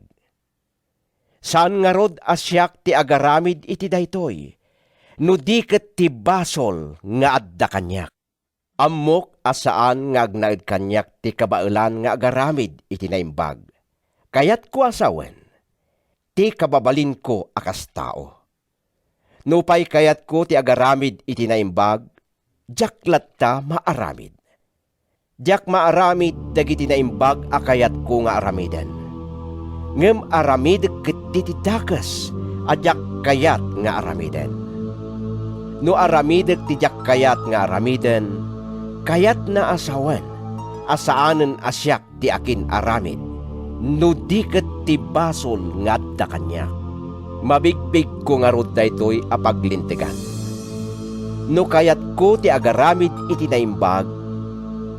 Saan ngarud a siak ti agaramid iti daytoy, no di ket ti basol nga adda kaniak. Ammok a saan nga agnaed kaniak ti kabaelan nga agaramid iti naimbag. Kayatko a sawen ti kababalinko a kas tao. Nupay kayatko ti agaramid iti naimbag, diak latta maaramid. Diak maaramid dagiti naimbag a kayatko nga aramiden. Ngem aramidek ketdi ti dakes a diak kayat nga aramiden. No aramidek ti diak kayat nga aramiden, kayatna a sawen a saanen a siak ti akin-aramid, no di ket ti basol nga adda kaniak. Mabigbigko ngarud daytoy a paglintegan. No kayatko ti agaramid iti naimbag,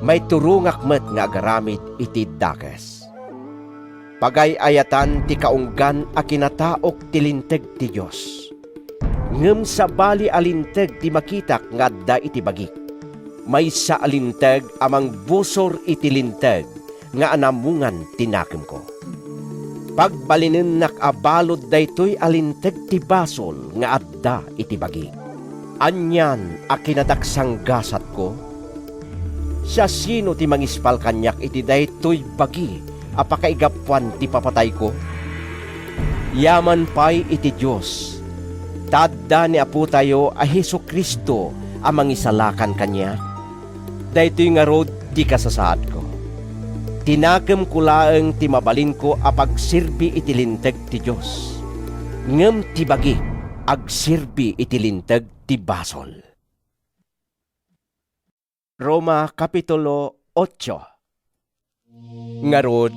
maiturongak met nga agaramid iti dakes. Pagay-ayatan ti kaunggan a kinataok ti linteg ti Dios. Ngem sabali a linteg ti makitak nga adda iti bagik. Maysa a linteg a mangbusor iti linteg nga anamungan ti nakemko. Pagbalinennak a balud daytoy a linteg ti basol nga adda iti bagik. Anian a kinadaksanggasatko? Siasino ti mangispal kaniak iti daytoy bagi a pakaigapuan ti papatayko? Yaman pay iti Dios, ta adda ni Apotayo a Jesu-Cristo a mangisalakan kaniak. Daytoy ngarud ti kasasaadko. Ti nakemko laeng ti mabalinko a pagserbi iti linteg ti Dios, ngem ti bagik agserbi iti linteg ti basol. Roma Kapitulo ocho. Ngarud,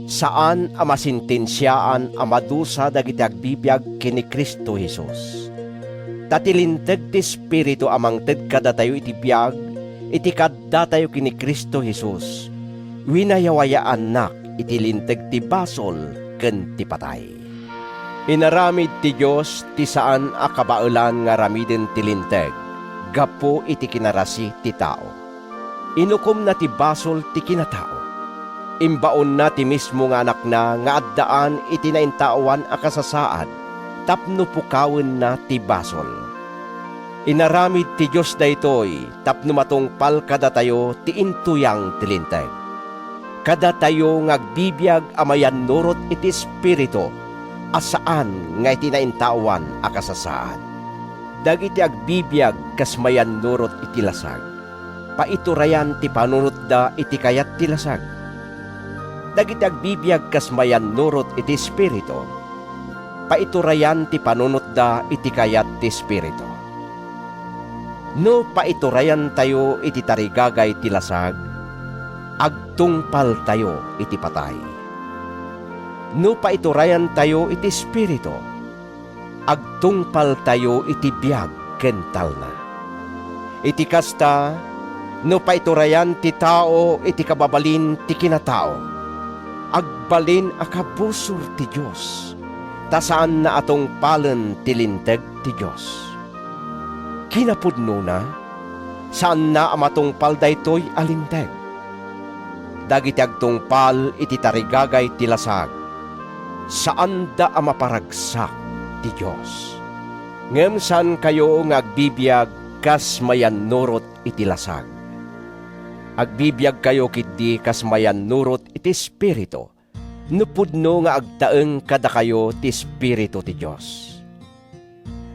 saan a masentensiaan a madusa dagiti agbibiag ken ni Cristo Jesus. Ta ti linteg ti Espiritu a mangted kadatayo iti biag, iti kaddatayo ken ni Cristo Jesus, winayawayaannak iti linteg ti basol ken ti patay. Inaramid ti Dios ti saan a kabaelan nga aramiden ti linteg gapu iti kinarasi ti tao. Inukomna ti basol ti kinatao. Imbaonna ti mismo nga Anakna nga addaan iti naintaoan a kasasaad tapno pukawenna ti basol. Inaramid ti Dios daytoy tapno matungpal kadatayo ti intuyang ti linteg. Kadatayo nga agbibiag a mayannurot iti Espiritu a saan nga iti naintaoan a kasasaad. Dagiti agbibiag kas mayannurot iti lasag, paiturayan ti panunotda iti kayat ti lasag. Dagiti agbibiag kas mayannurot iti Espiritu, paiturayan ti panunotda iti kayat ti Espiritu. No paiturayantayo iti tarigagay ti lasag, agtungpaltayo iti patay. No paiturayantayo iti Espiritu, agtungpaltayo iti biag ken talna. Iti kasta, no paiturayan ti tao iti kababalin ti kinatao, agbalin a kabusor ti Dios, ta saanna a tungpalen ti linteg ti Dios. Kinapudnona, saanna a matungpal daytoy a linteg. Dagiti agtungpal iti tarigagay ti lasag, saanda a maparagsak ti Dios. Ngem saankayo nga agbibiag kas mayannurot iti lasag. Agbibiagkayo ketdi kas mayannurot iti Espiritu, no pudno nga agtaeng kadakayo ti Espiritu ti Dios.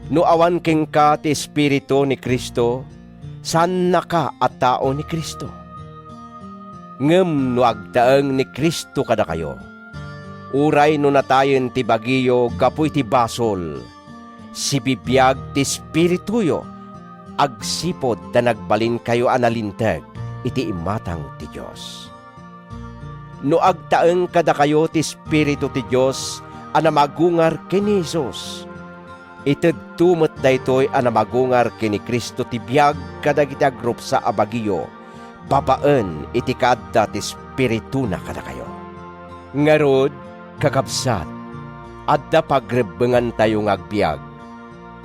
No awan kenka ti Espiritu ni Cristo, saannaka a tao ni Cristo. Ngem no agtaeng ni Cristo kadakayo, uray no natayen ti bagiyo gapu iti basol, sibibiag ti espirituyo agsipud ta nagbalinkayo a nalinteg iti imatang ti Dios. No agtaeng kadakayo ti Espiritu ti Dios a namagungar ken ni Jesus, itedto met daytoy a namagungar ken ni Cristo ti biag kadagiti agrupsa a bagiyo babaen iti kaadda ti Espirituna kadakayo. Ngarud, kakabsat, adda pagrebbengantayo nga agbiag,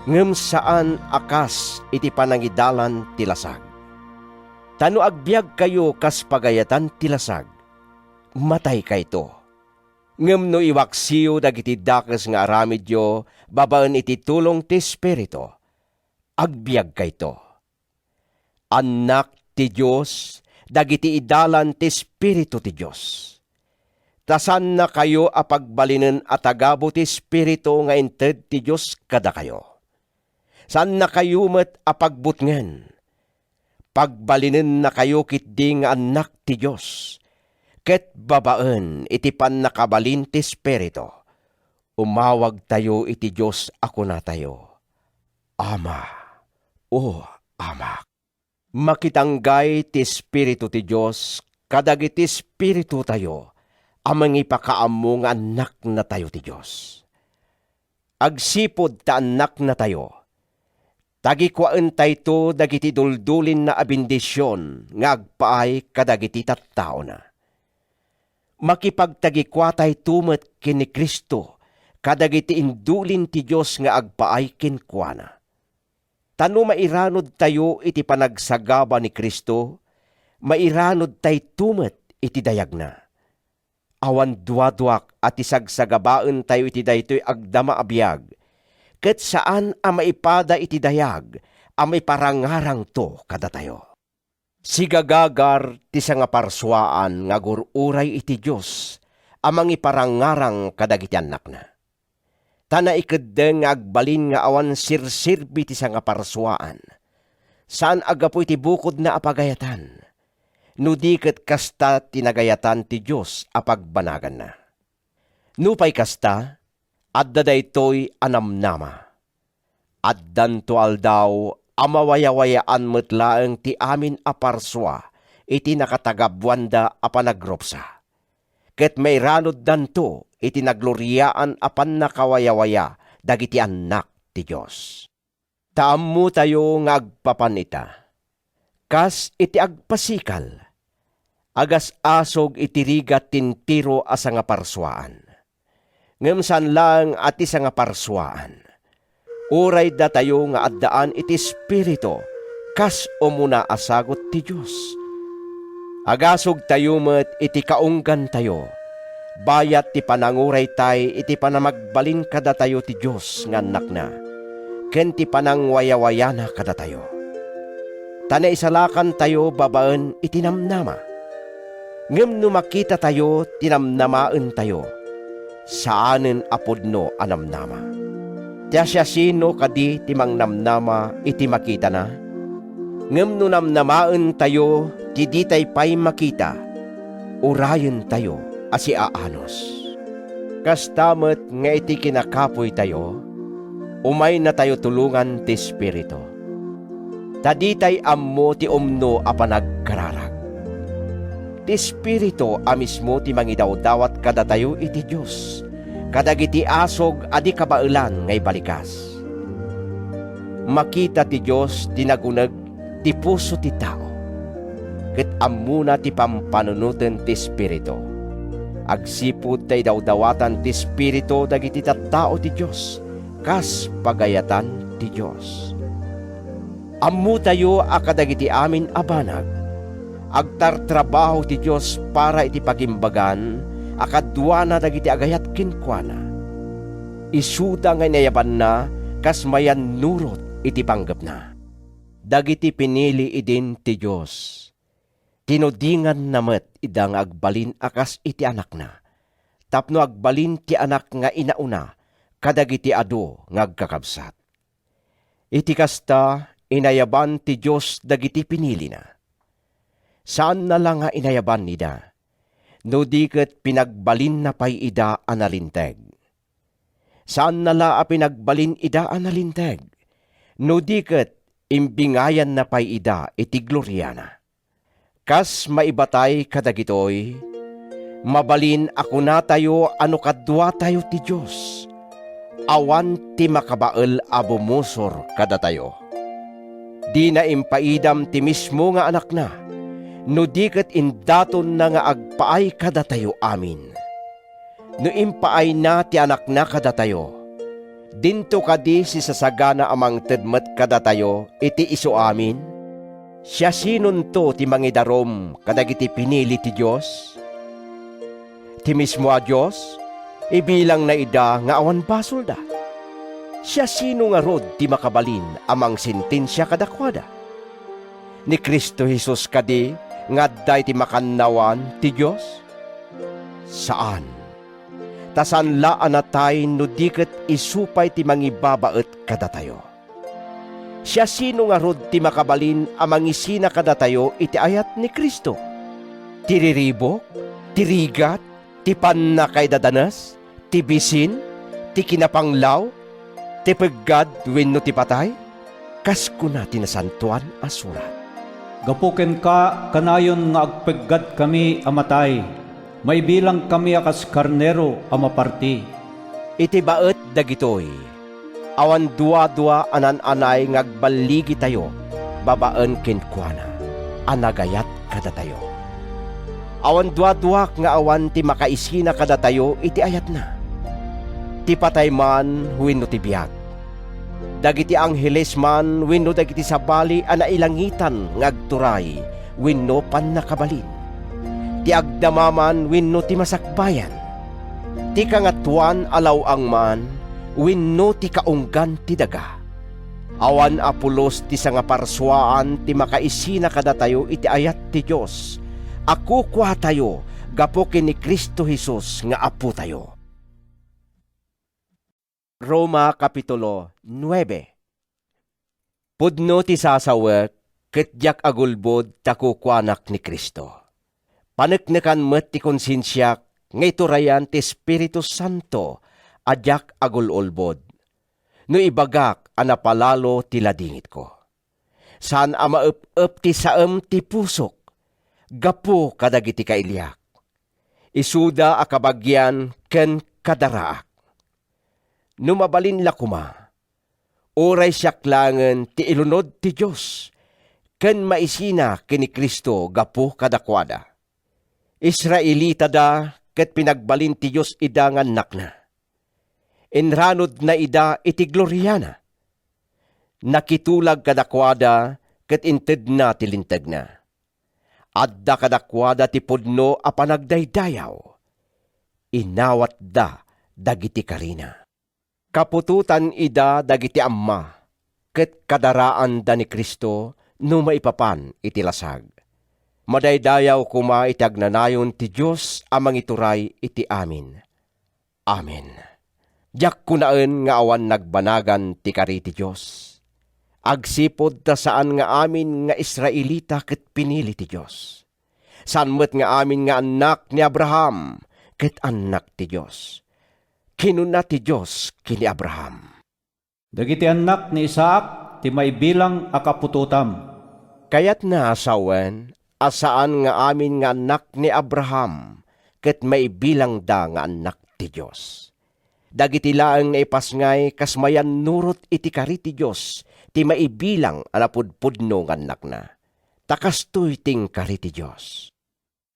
ngem saan a kas iti panangidalan ti lasag. Ta no agbiagkayo kas pagayatan ti lasag, mataykayto. Ngem no iwaksiyo dagiti dakes nga aramidyo babaen iti tulong ti Espiritu, agbiagkayto. Annak ti Dios dagiti idalan ti Espiritu ti Dios. Ta saannakayo a pagbalinen a tagabu ti Espiritu nga inted ti Dios kadakayo. Saannakayo met a pagbutngen. Pagbalinennakayo ketdi nga annak ti Dios, ket babaen iti pannakabalin ti Espiritu, umawagtayo iti Dios a kunatayo, "Ama, o Amak." Makitanggay ti Espiritu ti Dios kadagiti espiritutayo a mangipakaammo nga annaknatayo ti Dios. Agsipud ta annaknatayo, tagikuaentayto dagiti duldulinna a bendision nga agpaay kadagiti tattaona. Makipagtagikuatayto met ken ni Cristo kadagiti indulin ti Dios nga agpaay kenkuana. Ta no mairanudtayo iti panagsagaba ni Cristo, mairanudtayto met iti dayagna. Awan duaduak a ti sagsagabaentayo iti daytoy agdama a biag, ket saan a maipada iti dayag a maiparangarangto kadatayo. Sigagagar ti sangaparsuaan nga agur-uray iti Dios a mangiparangarang kadagiti annakna. Ta naikeddeng nga agbalin nga awan serserbi ti sangaparsuaan, saan a gapu iti bukodna a pagayatan, no di ket kasta ti nagayatan ti Dios a pagbanaganna. Nupay kasta, adda daytoy a namnama. Addanto aldaw a mawayawayaan met laeng ti amin a parsua iti nakatagabuanda a panagrupsa, ket mairanuddanto iti nagloriaan a pannakawayawaya dagiti annak ti Dios. Ta ammotayo nga agpapan ita, kas iti agpasikal, agas-asog iti rigat ti entero a sangaparsuaan. Ngem saan laeng a ti sangaparsuaan. Uray datayo nga addaan iti Espiritu kas umuna a sagut ti Dios. Agasogtayo met iti kaunggantayo, bayat ti pananguraytay iti panamagbalin kadatayo ti Dios nga annakna, ken ti panangwayawayana kadatayo. Ta naisalakantayo babaen iti namnama. Ngem no makitatayo ti namnamaentayo, saanen a pudno a namnama. Ti siasino kadi ti mangnamnama iti makitana? Ngem no namnamaentayo ti ditay pay makita, urayentayo a siaanus. Kasta met nga iti kinakapuytayo, umaynatayo tulongan ti Espiritu. Ta ditay ammo ti umno a panagkararag. Ti Espiritu a mismo ti mangidawdawat kadatayo iti Dios, kadagiti asug a di kabaelan nga ibalikas. Makita ti Dios ti naguneg ti puso ti tao, ket ammona ti pampanunoten ti Espiritu, agsipud ta idawdawatan ti Espiritu dagiti tattao ti Dios kas pagayatan ti Dios. Ammotayo a kadagiti amin a banag, agtartrabaho ti Dios para iti pagimbagan a kaduana dagiti agayat kenkuana. Isuda nga inayabanna kas mayannurot iti panggepna. Dagiti pinili idin ti Dios, tinudinganna met ida nga agbalin a kas iti Anakna, tapno agbalin ti Anak nga inauna kadagiti adu nga agkakabsat. Iti kasta, inayaban ti Dios dagiti pinilina. Saanna la nga inayaban ida, no di ket pinagbalinna pay ida a nalinteg. Saanna la a pinagbalin ida a nalinteg, no di ket imbingayanna pay ida iti gloriana. Kas maibatay kadagitoy, mabalin a kunatayo a no kaduatayo ti Dios, awan ti makabael a bumusor kadatayo. Dina impaidam ti mismo nga Anakna, no di ket indatonna nga agpaay kadatayo amin. No impaayna ti Anakna kadatayo, dinto kadi sisasagana a mangted met kadatayo iti isu amin? Siasinonto ti mangidarum kadagiti pinili ti Dios? Ti mismo a Dios, ibilangna ida nga awan basolda. Siasino ngarud ti makabalin a mangsentensia kadakuada? Ni Cristo Jesus kadi nga adda iti makannawan ti Dios? Saan! Ta saan la a natay no di ket isu pay ti mangibabaet kadatayo. Siasino ngarud ti makabalin a mangisina kadatayo iti ayat ni Cristo? Ti riribuk, ti rigat, ti pannakaidadanes, ti bisin, ti kinapanglaw, ti peggad wenno ti patay? Kas kuna ti Nasantoan a Surat, "Gapu kenka, kanayon nga agpeggadkami a matay, maibilangkami a kas karnero a maparti." Iti baet dagitoy, awan duadua a naan-anay nga agballigitayo babaen kenkuana a nagayat kadatayo. Awan duaduak nga awan ti makaisina kadatayo iti ayatna, ti patay man wenno ti biag, dagiti angheles man wenno dagiti sabali a nailangitan nga agturay wenno pannakabalin, ti agdama man wenno ti masakbayan, ti kangatoan a law-ang man wenno ti kaunggan ti daga. Awan a pulos ti sangaparsuaan ti makaisina kadatayo iti ayat ti Dios a kukuatayo gapu ken ni Cristo Jesus nga Apotayo. Roma Kapitulo nuebe. Pudno ti sasawek ket diak agulbod ta kukuanak ni Cristo. Paneknekan met ti konsensiak nga iturayan ti Espiritu Santo a diak agul-ulbod no ibagak a napalalo ti ladingitko. Saan a maep-ep ti saem ti pusok gapu kadagiti kailiak. Isuda a kabagian ken kadaraak. No mabalin la koma, uray siak laengen ti ilunod ti Dios ken maisina ken ni Cristo gapu kadakuada. Israelitada ket pinagbalin ti Dios ida nga annakna. Inranudna ida iti gloriana. Nakitulag kadakuada ket intedna ti lintegna. Adda kadakuada ti pudno a panagdaydayaw. Inawatda dagiti karina. Kaputotan ida dagiti amma, ket kadaraanda ni Cristo no maipapan iti lasag. Madaydayaw koma iti agnanayon ti Dios a mangituray iti amin. Amen. Diak kunaen nga awan nagbanagan ti kari ti Dios, agsipud ta saan nga amin nga Israelita ket pinili ti Dios. Saan met nga amin nga annak ni Abraham ket annak ti Dios. Kinuna ti Dios ken ni Abraham, "Dagiti annak ni Isaac ti maibilang a kaputotam." Kayatna a sawen a saan nga amin nga annak ni Abraham ket maibilangda nga annak ti Dios. Dagiti laeng naipasngay kas mayannurot iti kari ti Dios ti maibilang a napudpudno nga annakna. Ta kastoy ti inkari ti Dios.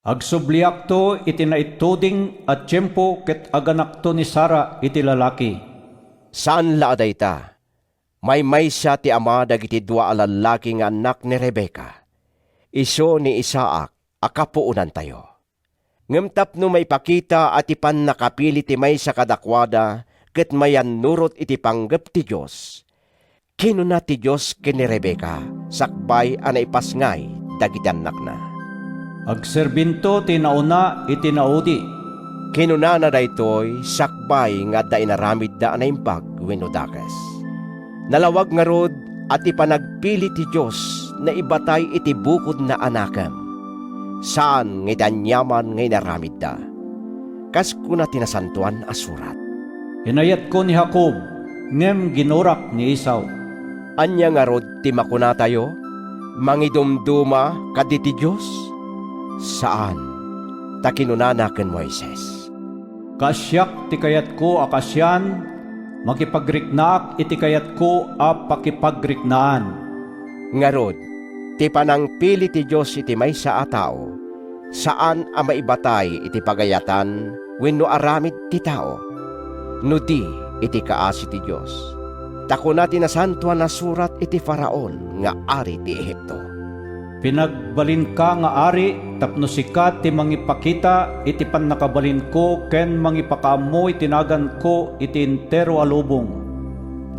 Agsubliakto iti naituding a tiempo ket aganakto ni Sara iti lalaki. Saan la a dayta, maymaysa ti ama dagiti dua a lallaki nga annak ni Rebecca, isu ni Isaac a kapuonantayo. Ngem tapno maipakita a ti pannakapili ti maysa kadakuada ket mayannurot iti panggep ti Dios, kinuna ti Dios ken ni Rebecca sakbay a naipasngay dagiti annakna, "Agserbinto ti nauna iti naudi." Kinunana daytoy sakbay nga adda inaramidda a naimbag wenno dakes. Nalawag ngarud a ti panagpili ti Dios naibatay iti bukodna a nakem, saan nga iti aniaman nga inaramidda. Kas kuna ti Nasantoan a Surat, "Inayatko ni Jacob, ngem ginurak ni Esau." Ania ngarud ti makunatayo? Mangidumduma kadi ti Dios? Saan, ta kinunana ken Moises, "Kaasiak ti kayatko a kaasian, makipagriknaak iti kayatko a pakipagriknaan." Ngarud, ti panangpili ti Dios iti maysa a tao, saan a maibatay iti pagayatan wenno aramid ti tao, no di iti kaasi ti Dios. Ta kuna ti Nasantoan a Surat iti Faraon nga ari ti Egipto, "Pinagbalinka nga ari tapno sika ti mangipakita iti pannakabalinko ken mangipakaammo iti naganko iti entero a lubong."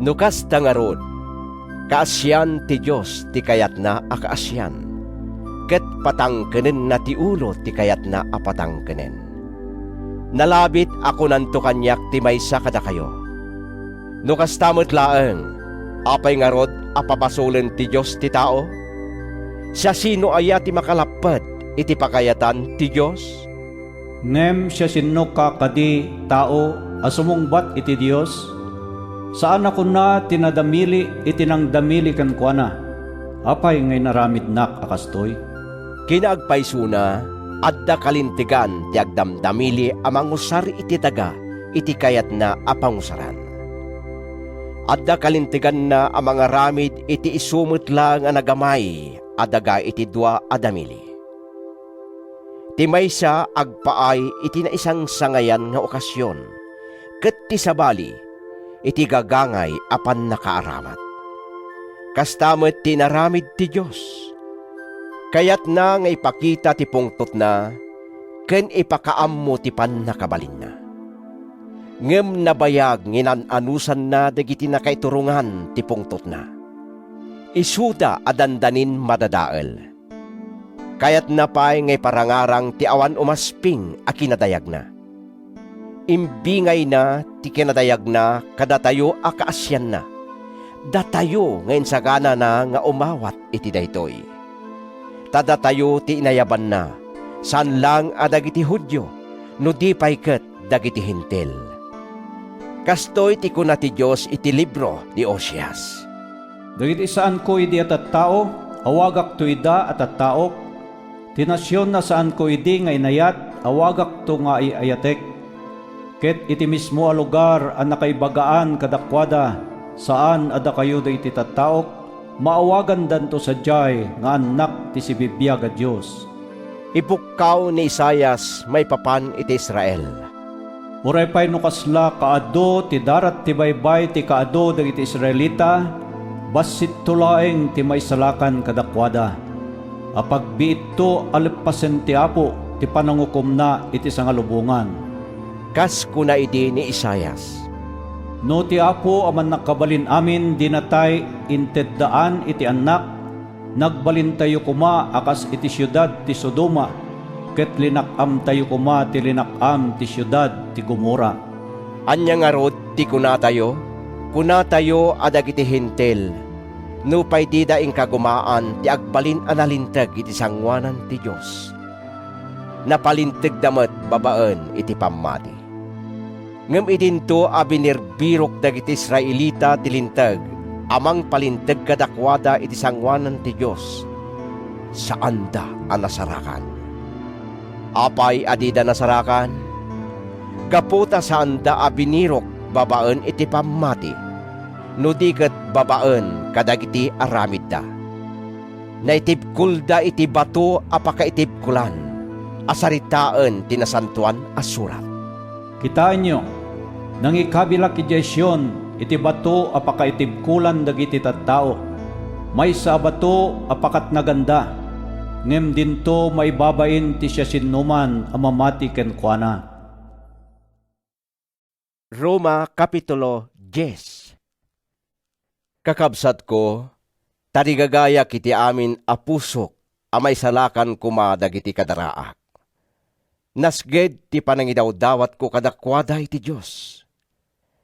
No kasta ngarud, kaasian ti Dios ti kayatna a kaasian, ket patangkenenna ti ulo ti kayatna a patangkenen. Nalabit a kunanto kaniak ti maysa kadakayo, "No kasta met laeng, apay ngarud a pabasolen ti Dios ti tao? Siasino aya ti makalapped iti pagayatan ti Dios?" Ngem siasinoka kadi, tao, a sumungbat iti Dios? Saan a kuna ti nadamili iti nangdamili kenkuana, "Apay nga inaramidnak a kastoy?" Kinaagpaysona, adda kalintegan ti agdamdamili a mangusar iti daga iti kayatna a pangusaran. Adda kalinteganna a mangaramid iti isu met laeng a nagamay a daga iti dua a damili. Ti maysa agpaay iti naisangsangayan nga okasion, ket ti sabali, iti gagangay a pannakaaramat. Kasta met ti inaramid ti Dios. Kayatna nga ipakita ti pungtotna ken ipakaammo ti pannakabalinna. Ngem nabayag nga inan-anusanna dagiti nakaiturongan ti pungtotna. Isuda a dandanin madadael. Kayatna pay nga iparangarang ti awan umasping a kinadayagna. Imbingayna ti kinadayagna kadatayo a kaasianna, datayo nga insaganana nga umawat iti daytoy. Ta datayo ti inayabanna, saan laeng a dagiti Judio, no di pay ket dagiti Hentil. Kastoy ti kuna ti Dios iti libro ni Oseas, "Dagiti saanko idi a tattao, awagakto ida a tattaok. Ti nasion a saanko idi nga inayat, awagakto nga ay-ayatek. Ket iti mismo a lugar a nakaibagaan kadakuada, saan a dakayo dagiti tattaok, maawagandanto sadiay nga annak ti sibibiag a Dios." Ipukkaw ni Isaias maipapan iti Israel. Uray pay no kasla kaadu ti darat ti baybay ti kaadu dagiti Israelita, bassitto laeng ti maisalakan kadakuada. Apagbiitto a leppasen ti Apo ti panangukomna iti sangalubongan. Kas kuna idi ni Isaias, "No ti Apo a Mannakabalin-amin dina tay inteddaan iti annak, nagbalintayo koma a kas iti siudad ti Sodoma, ket linak-amtayo koma ti linak-am ti siudad ti Gomorra." Ania ngarud ti kunatayo? Kunatayo a dagiti Hentil, nupay dida inkagumaan ti agbalin a nalinteg iti sangoanan ti Dios, napalintegda met babaen iti pammati. Ngem idinto a binirbirok dagiti Israelita ti Linteg a mangpalinteg kadakuada iti sangoanan ti Dios, saanda a nasarakan. Apay a dida nasarakan? Gapu ta saanda a binirok babaen iti pammati, no di ket babaen kadagiti aramidda. Naitibkolda iti bato a pakaitibkolan a saritaen ti Nasantoan a Surat. Kitaenyo, nangikabilak idiay Sion iti bato a pakaitibkolan dagiti tattao, maysa a bato a pakatnaganda, ngem dinto maibabain ti siasinoman a mamati kenkuana. Roma, Kapitulo dies. Kakabsatko, tarigagayak iti amin a pusok a maisalakan koma dagiti kadaraak. Nasged ti panangidawdawatko kadakuada iti Dios.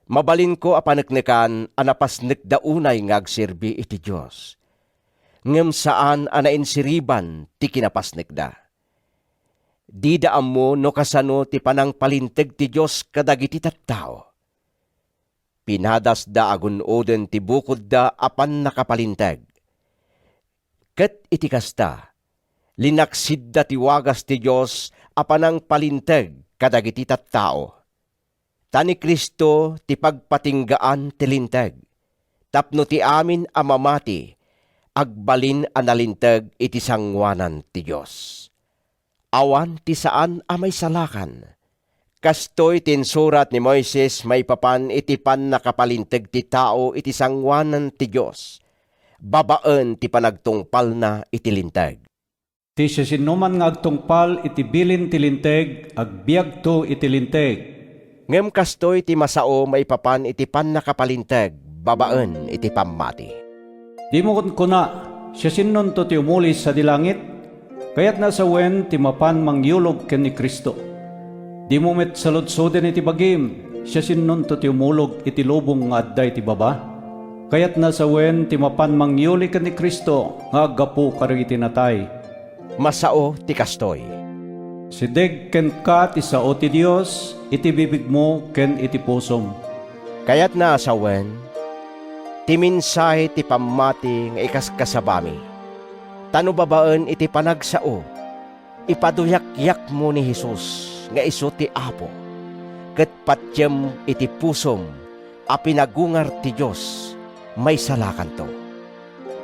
Mabalinko a paneknekan a napasnekda unay nga agserbi iti Dios, ngem saan a nainsiriban ti kinapasnekda. Dida ammo no kasano ti panangpalinteg ti Dios kadagiti tattao. Pinadasda a gun-oden ti bukodda a pannakapalinteg. Ket iti kasta, linaksidda ti wagas ti Dios a panangpalinteg kadagiti tattao. Ta ni Cristo ti pagpatinggaan ti Linteg, tapno ti amin a mamati agbalin a nalinteg iti sangoanan ti Dios. Awan ti saan a maisalakan. Kastoy ti insurat ni Moises maipapan iti pannakapalinteg ti tao iti sangoanan ti Dios, babaen ti panagtungpalna iti Linteg. Ti siasinoman nga agtungpal iti bilin ti Linteg, agbiagto iti Linteg. Ngem kastoy ti masao maipapan iti pannakapalinteg babaen iti pammati. Dimo kunkuna, "Siasinnonto ti umuli sadi langit?" Kayatna a sawen ti mapan mangyulog ken ni Cristo. Dimo met saludsoden iti bagim, "Siasinnonto ti umulog iti lubong nga adda iti baba?" Kayatna a sawen ti mapan mangyuli ken ni Cristo nga aggapu kadagiti natay. Masao ti kastoy. Sideg kenka ti sao ti Dios iti bibigmo ken iti pusom. Kayatna a sawen, ti mensahe ti pammati nga ikaskasabami. Ta no babaen iti panagsao, ipaduyakyakmo ni Jesus nga isu ti Apo, ket patiem iti pusom a pinagungar ti Dios, maisalakanto.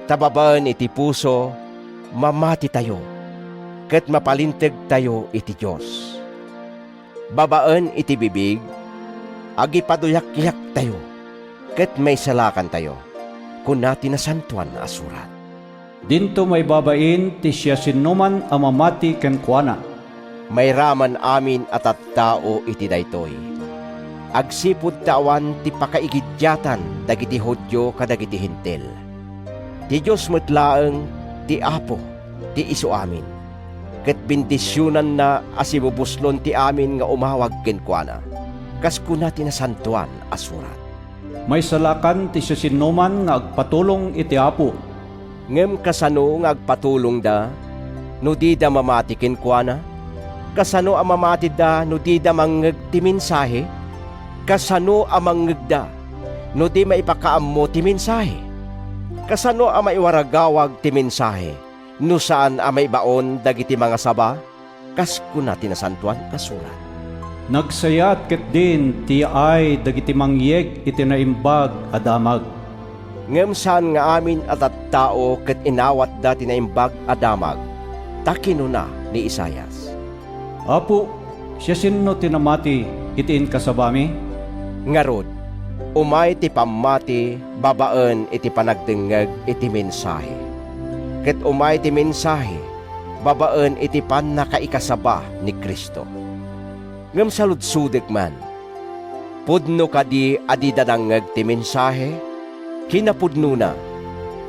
Ta babaen iti puso, mamatitayo, ket mapalintegtayo iti Dios. Babaen iti bibig, agipaduyakyaktayo, ket maisalakantayo, kuna ti Nasantoan a Surat. Dinto maibabain ti siasinoman a mamati kenkuana. Mairaman amin a tattao iti daytoy, agsipud ta awan ti pakaigidiatan dagiti Judio kadagiti Hentil. Ti Dios met laeng ti Apo ti isuamin, ket bendisionanna a sibubuslon ti amin nga umawag kenkuana, kas kuna ti Nasantoan a Surat. Maisalakan ti siasinoman nga agpatulong iti Apo. Ngem kasano nga agpatulongda no dida mamati kenkuana? Kasano a mamatida no dida mangngeg ti mensahe? Kasano a mangngegda no di maipakaammo ti mensahe? Kasano a maiwaragawag ti mensahe no saan a maibaon dagiti mangasaba? Kas kuna ti Nasantoan a Surat. Nagsayaat ketdin ti yaay dagiti mangyeg iti Naimbag a Damag. Ngem saan nga amin a tattao ket inawatda ti Naimbag a Damag, ta kinuna ni Isaias, "Apo, siasino ti namati iti inkasabami?" Ngarud, umay ti pammati babaen iti panagdengngeg iti mensahe, ket umay ti mensahe babaen iti pannakaikasaba ni Cristo. Ngem saludsodek man, pudno kadi a dida nangngeg ti mensahe? Kinapudnona,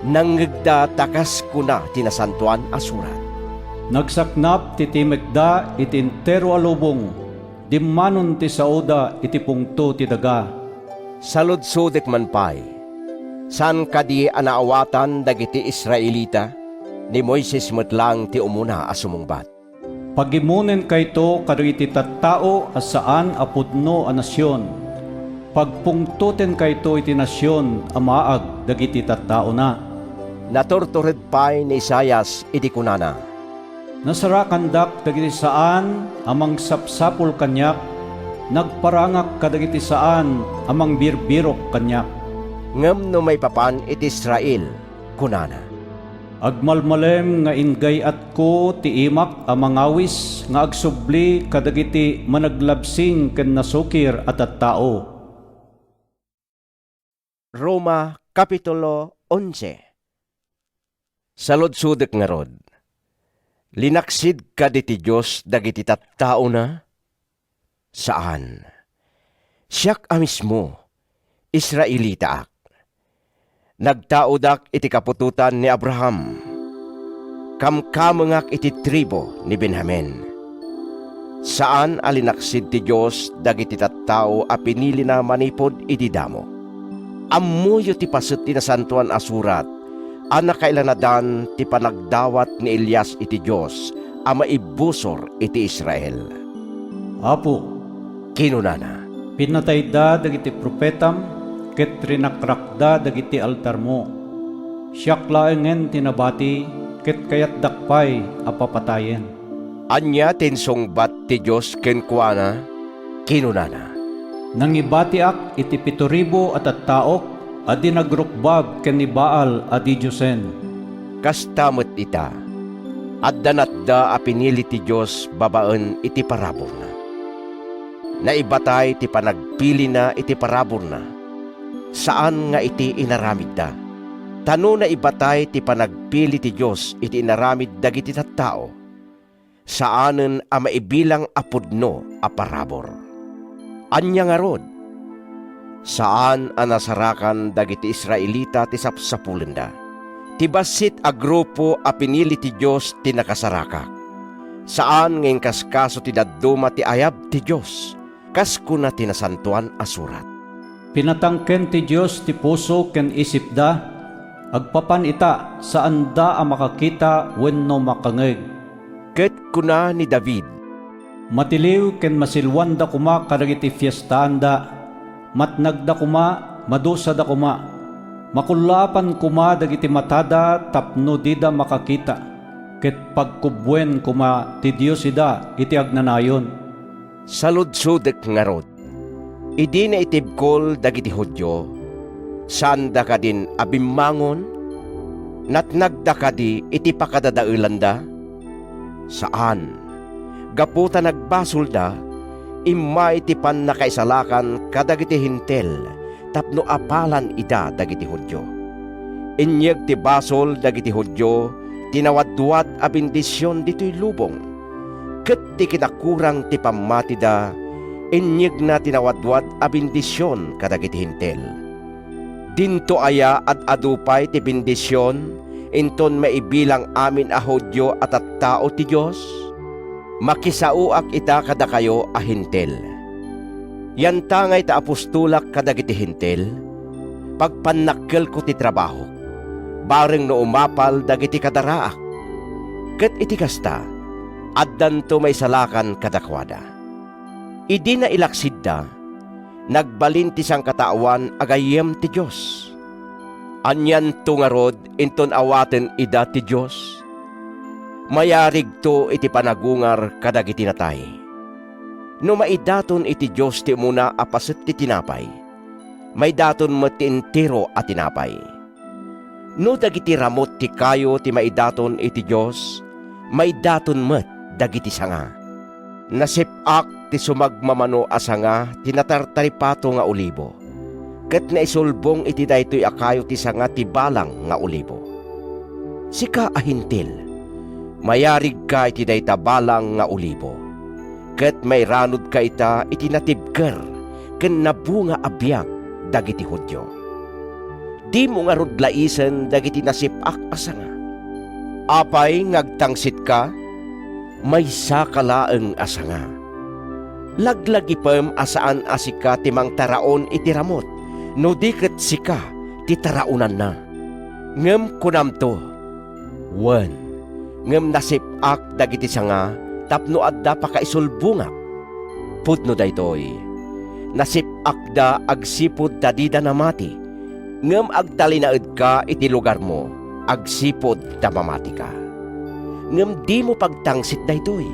nangngegda ta kas kuna ti Nasantoan a Surat, "Nagsaknap ti timekda iti entero a lubong, dimmanon ti saoda iti pungto ti daga." Saludsodek man pay, saan kadi a naawatan dagiti Israelita? Ni Moises met laeng ti umuna a sumungbat. "Pagimonenkayto kadagiti tattao a saan a pudno a nasion. Pagpungtotenkayto iti nasion a maag dagiti tattaona." Naturtured pay ni Isaias idi kunana, "Nasarakandak dagiti saan a mangsapsapul kaniak, Nagparangak kadagiti saan a mangbirbirok kaniak. Ngem no maipapan iti Israel, kunana, "Agmalmalem nga inggay-atko ti imak a mangawis nga agsubli kadagiti managlabsing ken nasukir a tattao." Roma, Kapitulo onse. Saludsodek ngarud, linaksid kadi ti Dios dagiti tattaona? Saan. Siak a mismo, Israelitaak. Nagtaodak iti kaputotan ni Abraham. Kamkamengak iti tribu ni Benjamin. Saan a linaksid ti Dios dagiti tattao a pinilina manipud idi damo. Ammoyo ti paset ti Nasantoan a Surat a nakailanadan ti panagdawat ni Elias iti Dios a maibusor iti Israel. "Apo," kinunana, "pinatayda dagiti profetam ket rinakrakda dagiti altarmo. Siak laengen ti nabati ket kayatdak pay a papatayen." Ania ti insungbat ti Dios kenkuana? Kinunana, "Nangibatiak iti pito ribu a tattaok a di nagrukbab ken ni Baal a didiosen." Kasta met ita, adda natda a pinili ti Dios babaen iti paraburna. Naibatay ti panagpilina iti paraburna, saan nga iti inaramidda. Ta no naibatay ti panagpili ti Dios iti inaramid dagiti tattao, saanen a maibilang a pudno a parabur. Ania ngarud? Saan a nasarakan dagiti Israelita ti sapsapulenda. Ti bassit a grupo a pinili ti Dios ti nakasarakak. Saan nga inkaskaso ti dadduma ti ayab ti Dios, kas kuna ti Nasantoan a Surat, "Pinatangken ti Dios ti puso ken isipda, agpapan ita, saanda a makakita wenno makangngeg." Ket kuna ni David, "Matiliw ken masilwanda koma kadagiti fiestaanda, matnagda koma, madusada koma. Makullaapan koma dagiti matada tapno dida makakita, ket pagkubbuen koma ti Dios ida iti agnanayon." Saludsodek ngarud, idi naitibkol dagiti Judio, saanda kadin a bimmangon? Natnagda kadi iti pakadadaelanda? Saan. Gapu ta nagbasolda, immay ti pannakaisalakan kadagiti Hentil tapno apalan ida dagiti Judio. Inyeg ti basol dagiti Judio ti nawadwad a bendision ditoy lubong, ket ti kinakurang ti pammatida, inyegna ti nawadwad a bendision kadagiti Hentil. Dinto aya ad-adu pay ti bendision inton maibilang amin a Judio a tattao ti Dios? Makisaoak ita kadakayo a Hentil. Yantangay ta apostolak kadagiti Hentil, pagpannakkelko ti trabahok, bareng no umapal dagiti kadaraak. Ket iti kasta, addanto maisalakan kadakuada. Idi nailaksidda, nagbalin ti sangkataoan a gayyem ti Dios. Anianto ngarud inton awaten ida ti Dios? Mayarigto iti panagungar kadagiti natay. No maidaton iti Dios ti umuna a paset ti tinapay, maidaton met ti entero a tinapay. No dagiti ramut ti kayo ti maidaton iti Dios, maidaton met dagiti sanga. Nasip-ak ti sumagmamano a sanga ti natartaripato nga olibo, ket naisulbong iti daytoy a kayo ti sanga ti balang nga olibo. Sika a Hentil, mayarigka iti dayta balang nga olibo, ket mairanudka ita iti natibker ken nabunga a biag dagiti Judio. Dimo ngarud laisen dagiti nasip-ak a sanga. Apay nga agtangsitka? Maysaka laeng a sanga. Laglagipem a saan a sika ti mangtaraon iti ramut, no di ket sika ti taraonanna. Ngem kunamto, "Wen, ngem nasip-ak dagiti sanga tapno adda pakaisulbongak." Pudno daytoy, nasip-akda agsipud ta dida namati, ngem agtalinaedka iti lugarmo agsipud ta mamatika. Ngem dimo pagtangsit daytoy.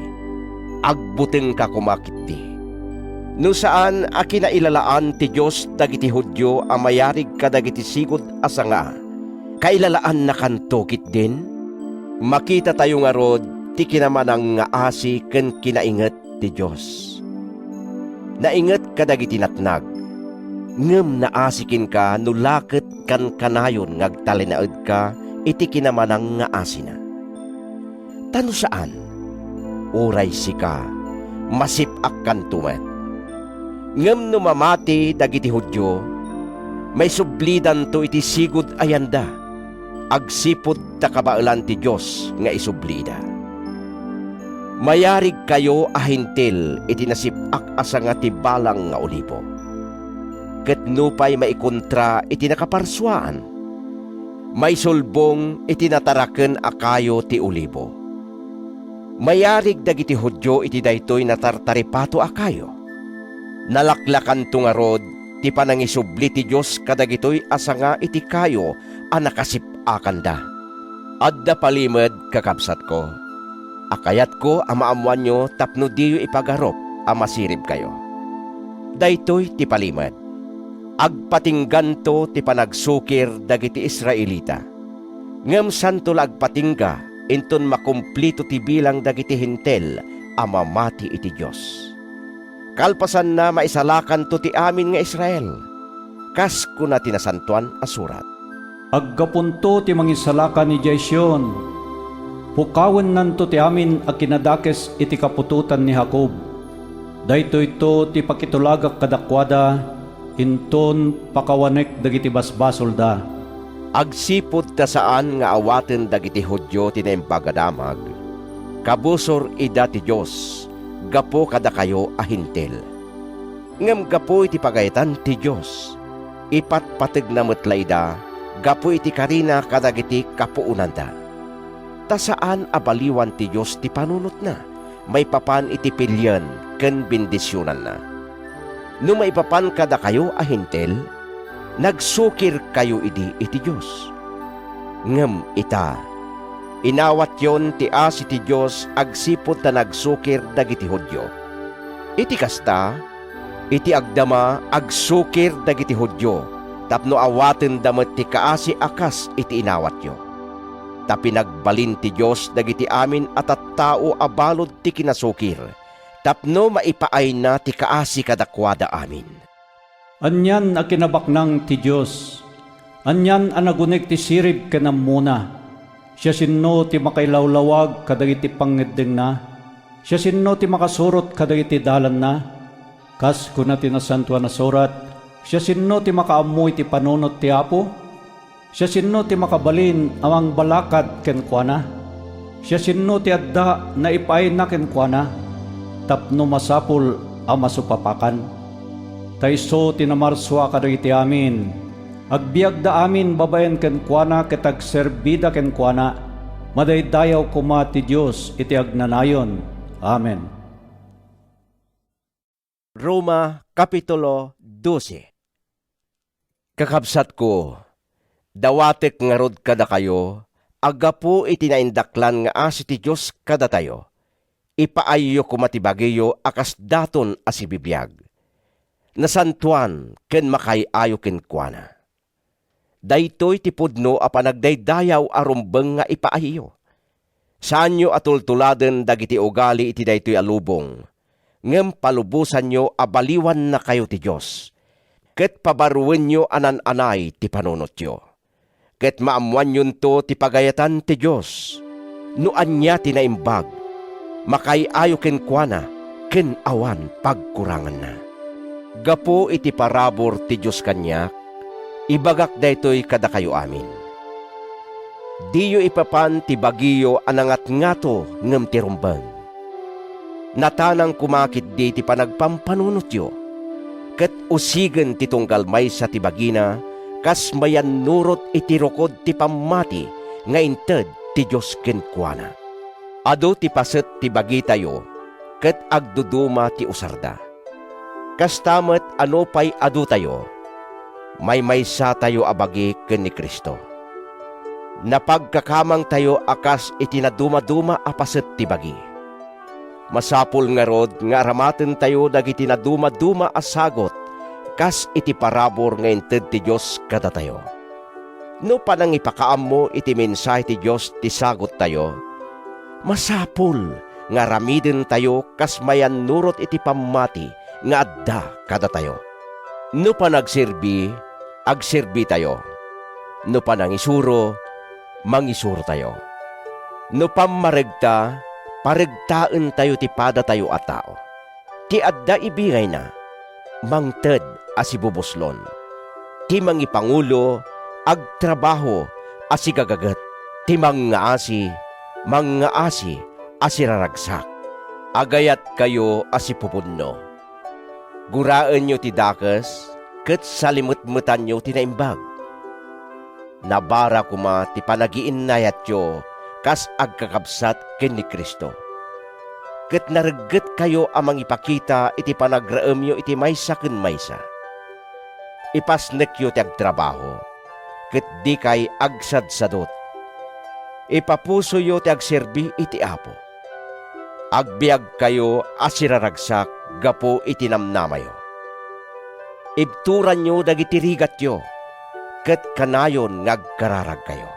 Agbutengka koma ketdi. No saan a kinailalaan ti Dios dagiti Judio a mayarig kadagiti sigud a sanga, kailalaannakanto ketdin? Makitatayo ngarud ti kinamanangngaasi ken kinainget ti Dios. Nainget kadagiti natnag, ngem naasi kenka no la ket kankanayon nga agtalinaedka iti kinamanangngaasina. Ta no saan, uray sika, masip-akkanto met. Ngem no mamati dagiti Judio, maisublidanto iti sigud a yanda, agsipud ta kabaelan ti Dios nga isublida. Mayarigkayo a Hentil iti nasip-ak a sanga ti balang nga olibo. Ket nupay maikontra iti nakaparsuaan, maisulbong iti nataraken a kayo ti olibo. Mayarig dagiti Judio iti daytoy natartaripato a kayo. Nalaklakanto ngarud ti panangisubli ti Dios kadagitoy a sanga iti kayo a nakasip-akanda. Adda palimed, kakabsatko, a kayatko a maammoanyo tapno diyo ipagarup a masiribkayo. Daytoy ti palimed: agpatingganto ti panagsukir dagiti Israelita, ngem santo la agpatingga inton makumplito ti bilang dagiti Hentil a mamati iti Dios. Kalpasanna, maisalakanto ti amin nga Israel, kas kuna ti Nasantoan a Surat: Aggapunto ti Mangisalakan idiay Sion. Pukawennanto ti amin a kinadakes iti kaputotan ni Jacob. Daytoyto ti pakitulagak kadakuada, inton pakawanek dagiti basbasolda. Agsipud ta saan nga awaten dagiti Judio ti Naimbag a Damag, kabusor ida ti Dios gapu kadakayo a Hentil. Ngem gapu iti pagayatan ti Dios, ipatpategna met la ida gapu iti karina kadagiti kapuonanda. Ta saan a baliwan ti Dios ti panunotna maipapan iti pilien ken bendisionanna. No maipapan kadakayo a Hentil, nagsukirkayo idi iti Dios. Ngem ita, inawatyon ti asi ti Dios agsipud ta nagsukir dagiti Judio. Iti kasta, iti agdama, agsukir dagiti Judio tapno awatenda met ti kaasi a kas iti inawatyo. Ta pinagbalin ti Dios dagiti amin a tattao a balud ti kinasukir, tapno maipaayna ti kaasi kadakuada amin. Anian a kinabaknang ti Dios? Anian a naguneg ti sirib ken ammona? Siasino ti makailawlawag kadagiti pangngeddengna? Siasino ti makasurot kadagiti dalanna? Kas kuna ti Nasantoan a Surat, "Siasino ti makaammo iti panunot ti Apo? Siasino ti makabalin a mangbalakad kenkuana? Siasino ti adda naipaayna kenkuana, tapno masapul a masupapakan?" Ta isu ti namarsua kadagiti amin. Agbiagda amin babaen kenkuana ket agserbida kenkuana. Madaydayaw koma ti Dios iti agnanayon. Amen. Roma, Kapitulo dose. Kakabsatko, dawatek ngarud kadakayo a gapu iti naindaklan nga asi ti Dios kadatayo, ipaayyo koma ti bagiyo a kas daton a sibibiag, nasantoan ken makaay-ayo kenkuana. Daytoy ti pudno a panagdaydayaw a rumbeng nga ipaayyo. Saanyo a tultuladen dagiti ugali iti daytoy a lubong, ngem palubosanyo a baliwannakayo ti Dios, ket pabaruenyo a naan-anay ti panunotyo. Ket maammoanyonto ti pagayatan ti Dios. No ania ti naimbag, makaay-ayo kenkuana ken awan pagkuranganna. Gapu iti parabur ti Dios kaniak, ibagak daytoy kadakayo amin: Diyo ipapan ti bagiyo a nangatngato ngem ti rumbeng. Natanang koma ketdi ti panagpampanunotyo, ket usigen ti tunggal maysa ti bagina kas mayannurot iti rukod ti pammati nga inted ti Dios kenkuana. Adu ti paset ti bagitayo, ket agduduma ti usarda. Kasta met a nupay adutayo, maymaysatayo a bagi ken ni Cristo. Napagkakamangtayo a kas iti nadumaduma a paset ti bagi. Masapul ngarud nga aramatentayo dagiti nadumaduma a sagut kas iti parabur nga inted ti Dios kadatayo. No panangipakaammo iti mensahe ti Dios ti saguttayo, masapul nga aramidentayo kas mayannurot iti pammati nga adda kadatayo. No panagserbi, agserbitayo. No panangisuro, mangisurotayo. No pammaregta, paregtaentayo ti padatayo a tao. Ti adda ibingayna, mangted a sibubuslon. Ti mangipangulo, agtrabaho a sigagaget. Ti mangngaasi, mangngaasi a siraragsak. Agayatkayo a sipupudno. Guraenyo ti dakes ket salimetmetanyo ti naimbag. Nabara koma ti panagiinnayatyo kas agkakabsat ken ni Cristo. Ket nareggetkayo a mangipakita iti panagraemyo iti maysa ken maysa. Ipasnekyo ti agtrabaho, ket dikay agsadsadut. Ipapusoyo ti agserbi iti Apo. Agbiagkayo a siraragsak gapu iti namnamayo. Ibturanyo dagiti rigatyo, ket kanayon nga agkararagkayo.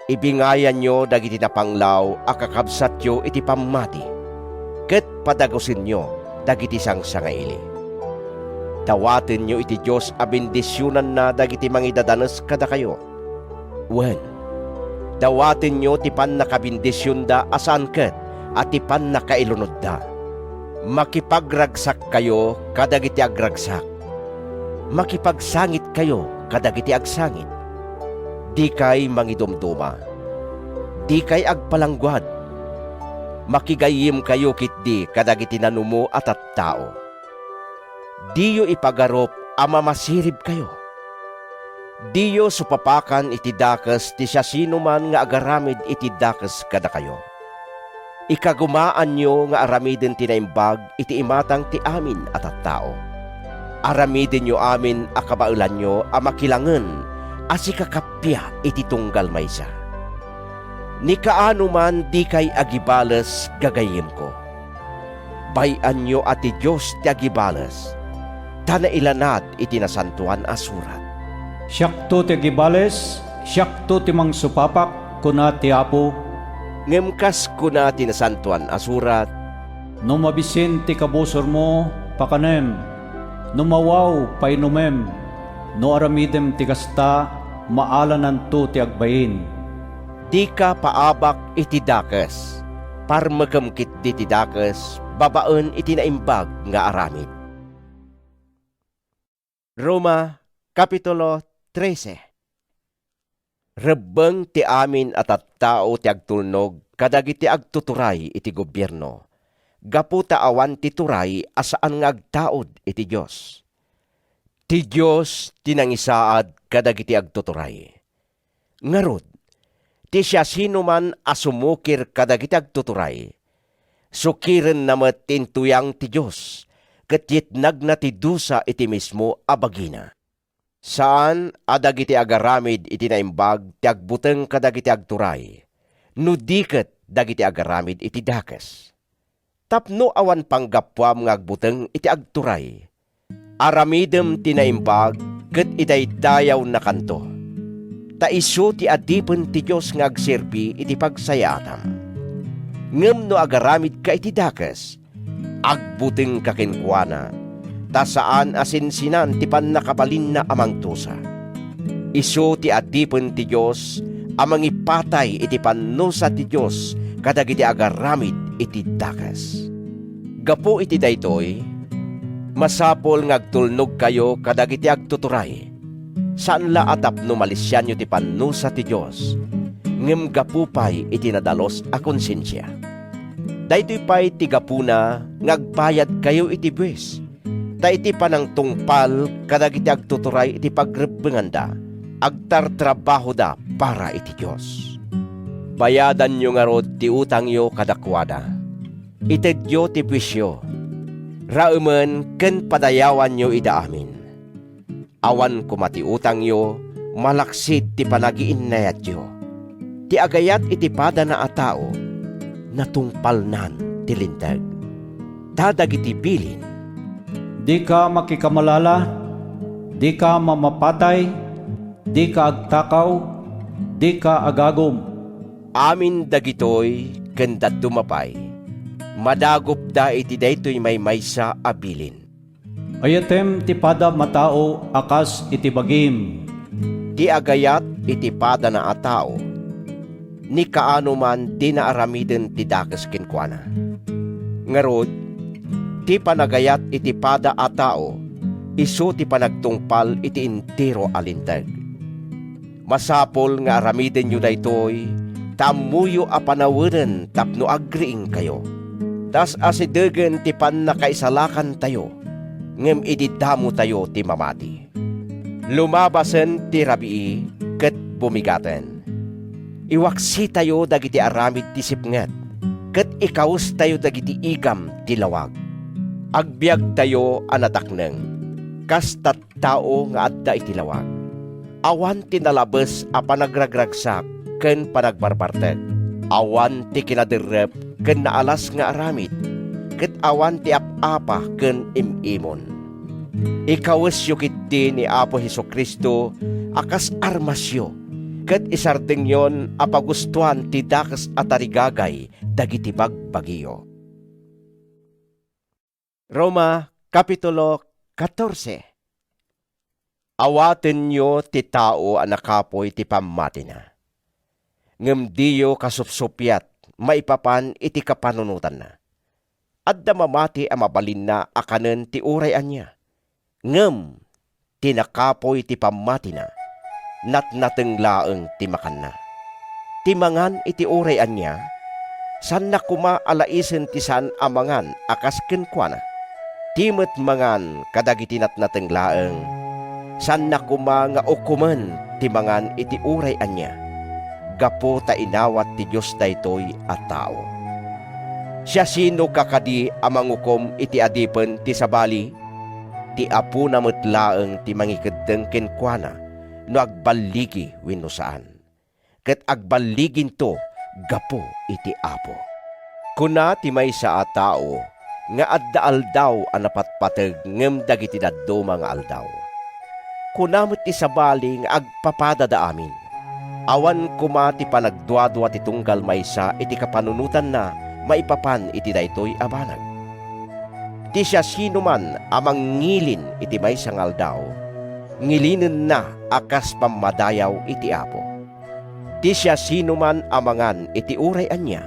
Ibingayanyo dagiti napanglaw a kakabsatyo iti pammati, ket padagusenyo dagiti sangsangaili. Dawatenyo iti Dios a bendisionanna dagiti mangidadanes kadakayo. Wen, dawatenyo ti pannakabendisionda a saan ket a ti pannakailunodda. Makipagragsakkayo kadagiti agragsak. Makipagsangitkayo kadagiti agsangit. Dikay mangidumduma. Dikay agpalangguad. Makigayyemkayo ketdi kadagiti nanumo a tattao. Diyo ipagarup a mamasiribkayo. Diyo supapakan iti dakes ti siasinoman nga agaramid iti dakes kadakayo. Ikagumaanyo nga aramiden ti naimbag iti imatang ti amin a tattao. Aramidenyo amin a kabaelanyo a makilangen a sikakappia iti tunggal maysa. Ni kaano man dikay agibales, gagayyemko. Bay-anyo a ti Dios ti agibales, ta nailanad iti Nasantoan a Surat. "Siakto ti agibales, siakto ti mangsupapak," kuna ti Apo. Ngem kas kuna ti Nasantoan a Surat, "No mabisin ti kabusormo, pakanem. No mawaw, painomem. No aramidem ti kasta, maalananto ti agbain." Dika paabak iti dakes. Parmekem ketdi ti dakes babaen iti naimbag nga aramid. Roma, Kapitulo trese. Rebbeng ti amin a tattao ti agtulnog kadagiti agtuturay iti gobierno, gapu ta awan ti turay a saan nga agtaud iti Dios. Ti Dios ti nangisaad kadagiti agtuturay. Ngarud, ti siasinoman a sumukir kadagiti agtuturay, sukirenna met ti intuyang ti Dios, ket yetnagna ti dusa iti mismo a bagina. Saan a dagiti agaramid iti naimbag ti agbuteng kadagiti agturay, no di ket dagiti agaramid iti dakes. Tapno awan panggapuam nga agbuteng iti agturay, aramidem ti naimbag ket idaydayawnakanto, ta isu ti adipen ti Dios nga agserbi iti pagsayaatam. Ngem no agaramidka iti dakes, agbutengka kenkuana, ta saan a sinsinan ti pannakabalinna a mangdusa. Isu ti adipen ti Dios a mangipatay iti pannusa ti Dios kadagiti agaramid iti dakes. Gapu iti daytoy, masapul nga agtulnogkayo kadagiti agtuturay, saan la a tapno malisianyo ti pannusa ti Dios, ngem gapu pay iti nadalus a konsensia. Daytoy pay ti gapuna nga agbayadkayo iti buis, ta iti panangtungpal kadagiti agtuturay iti pagrebbenganda, agtartrabahoda para iti Dios. Bayadanyo ngarud ti utangyo kadakuada. Itedyo ti buisyo. Raemen ken padayawanyo ida amin. Awan koma ti utangyo malaksid ti panagiinnayatyo. Ti agayat iti padana a tao, natungpalnan ti Linteg. Ta dagiti bilin, "Dika makikamalala, dika mamapatay, dika agtakaw, dika agagum." Amin dagitoy ken dadduma pay, madagupda iti daytoy maymaysa a bilin. "Ayatem ti padam a tao a kas iti bagim." Ti agayat iti padana a tao, ni kaano man dina aramiden ti dakes kenkuana. Ngarud, ti panagayat iti pada a tao, isu ti panagtungpal iti entero a Linteg. Masapul nga aramidenyo daytoy ta ammoyo a panawenen tapno agriingkayo. Ta as-asidegen ti pannakaisalakantayo, ngem idi damotayo ti mamati. Lumabasen ti rabii ket bumigaten. Iwaksitayo dagiti aramid ti sipnget, ket ikawestayo dagiti igam ti lawag. Agbiagtayo a natakneng, kas tattao nga adda iti lawag. Awan ti nalabes a panagragragsak ken panagbarbartek. Awan ti kinaderrep ken naalas nga aramid, ket awan ti ap-apa ken im-imon. Ikawesyo ketdi ni Apo Jesu-Cristo a kas armasyo, ket isardengyon a pagustoan ti dakes a tarigagay dagiti bagbagiyo. Roma, Kapitulo katorse. Awatenyo ti tao a nakapuy ti pammatina, ngem diyo kasupsuppiat maipapan iti kapanunotanna. Adda mamati a mabalinna a kanen ti uray ania, ngem ti nakapuy ti pammatina, natnateng laeng ti makanna. Ti mangan iti uray ania, saanna koma a laisen ti saan a mangan a kas kenkuana. Ti met mangan kadagiti natnateng laeng, saanna koma nga ukomen ti mangan iti uray ania, gapu ta inawat ti Dios daytoy a tao. Siasinoka kadi a mangukom iti adipen ti sabali? Ti Apona met laeng ti mangikeddeng kenkuana no agballigi wenno saan. Ket agballiginto gapu iti Apo. Kuna ti maysa a tao nga adda aldaw a napatpateg ngem dagiti dadduma nga aldaw. Kuna met ti sabali nga agpapadada amin. Awan koma ti panagduadua ti tunggal maysa iti kapanunotanna maipapan iti daytoy a banag. Ti siasinoman a mangngilin iti maysa nga aldaw, ngilinenna a kas pammadayaw iti Apo. Ti siasinoman a mangan iti uray ania,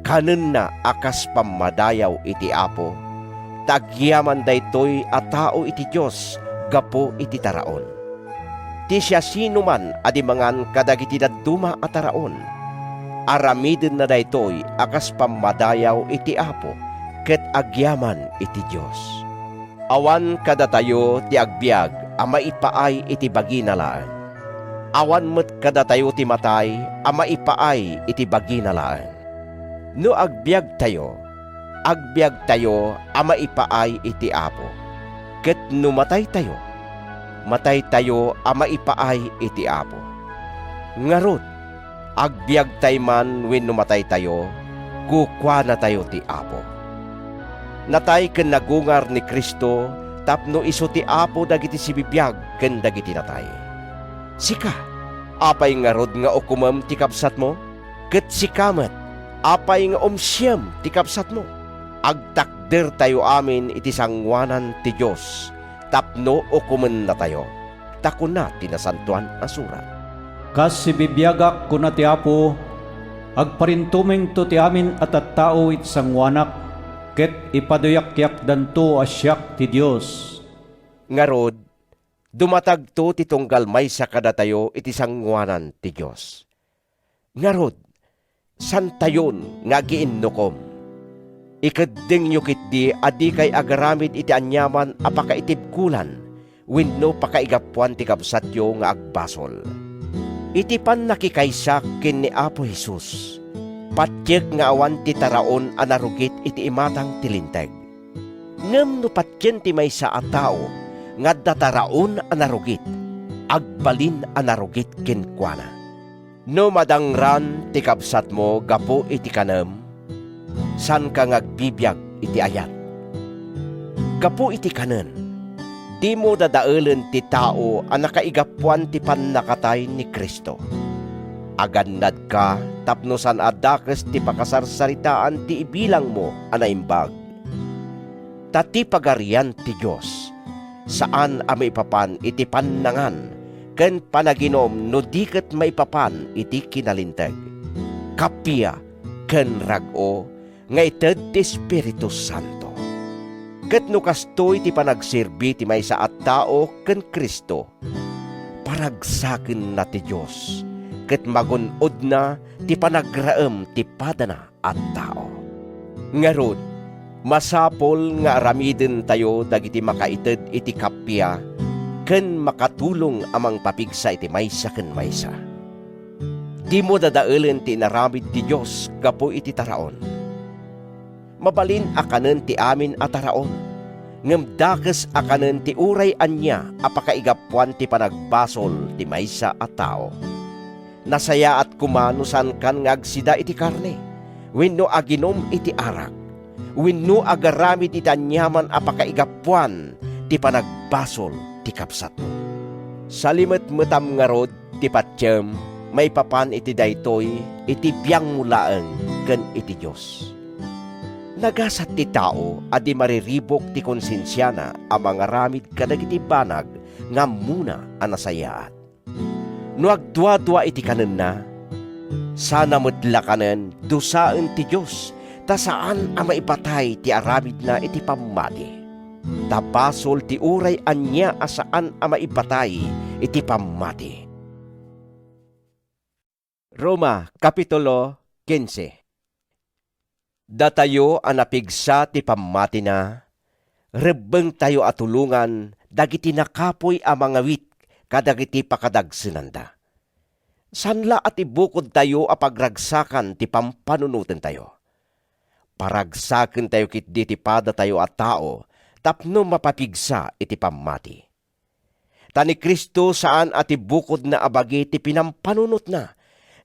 kanenna a kas pammadayaw iti Apo, ta agyaman daytoy a tao iti Dios gapu iti taraon. Ti siasinoman a di mangan kadagiti dadduma a taraon, aramidenna daytoy a kas pammadayaw iti Apo ket agyaman iti Dios. Awan kadatayo ti agbiag a maipaay iti bagina laeng. Awan met kadatayo ti matay a maipaay iti bagina laeng. No agbiagtayo, agbiagtayo a maipaay iti Apo. Ket no mataytayo, mataytayo a maipaay iti Apo. Ngarud, agbiagtay man wenno mataytayo, kukuanatayo ti Apo. Natay ken nagungar ni Cristo tapno isu ti Apo dagiti sibibiag ken dagiti natay. Sika, apay ngarud nga ukomem ti kabsatmo? Ket sika met, apay nga umsiem ti kabsatmo? Agtakdertayo amin iti sangoanan ti Dios tapno ukomennatayo, ta kuna ti Nasantoan a Surat, "Kas sibibiagak," kuna ti Apo, "agparintumengto ti amin a tattao iti sangoanak, ket ipaduyakyakdanto a siak ti Dios." Ngarud, dumatagto ti tunggal maysa kadatayo iti sangoanan ti Dios. Ngarud, saantayon nga agiinnukom. Ikeddengyo ketdi a dikay agaramid iti aniaman a pakaitibkolan wenno pakaigapuan ti kabsatyo nga agbasol. Iti pannakikaysak ken ni Apo Jesus, patiek nga awan ti taraon a narugit iti imatang ti Linteg. Ngem no patien ti maysa a tao nga adda taraon a narugit, agbalin a narugit kenkuana. No madangran ti kabsatmo gapu iti kanem, saanka nga agbibiag iti ayat. Gapu iti kanen, dimo dadaelen ti tao a nakaigapuan ti pannakatay ni Cristo. Agannadka tapno saan a dakes ti pakasarsaritaan ti ibilangmo a naimbag. Ta ti Pagarian ti Dios saan a maipapan iti pannangan ken panaginum no di ket maipapan iti kinalinteg, kappia ken rag-o nga ited ti Espiritu Santo. Ket no kastoy ti panagserbi ti maysa a tao ken Cristo, paragsakenna ti Dios ket magun-odna ti panagraem ti padana a tao. Ngarud, masapul nga aramidentayo dagiti makaited iti kappia ken makatulong a mangpapigsa iti maysa ken maysa. Dimo dadaelen ti inaramid ti Dios gapu iti taraon. Mabalin a kanen ti amin a taraon, ngem dakes a kanen ti uray ania a pakaigapuan ti panagbasol ti maysa a tao. Nasayaat koma no saankan nga agsida iti karne, wenno aginum iti arak, wenno agaramid iti aniaman a pakaigapuan ti panagbasol ti kabsatmo. Salimetmetam ngarud ti patiem maipapan iti daytoy iti biangmo laeng ken iti Dios. Nagasat ti tao a di mariribuk ti konsensiana a mangaramid kadagiti banag nga ammona a nasayaat. No agduadua iti kanenna, sana met la kanen dusaen ti Dios, ta saan a maibatay ti aramidna iti pammati. Ta basol ti uray ania a saan a maibatay iti pammati. Roma, Kapitulo quince. Datayo a napigsa ti pammatina, rebbengtayo a tulongan dagiti nakapuy a mangawit kadagiti pakadagsenanda. Saan la a ti bukodtayo a pagragsakan ti pampanunotentayo. Paragsakentayo ketdi ti padatayo a tao tapno mapapigsa iti pammati. Ta ni Cristo saan a ti bukodna a bagi ti pinampanunotna,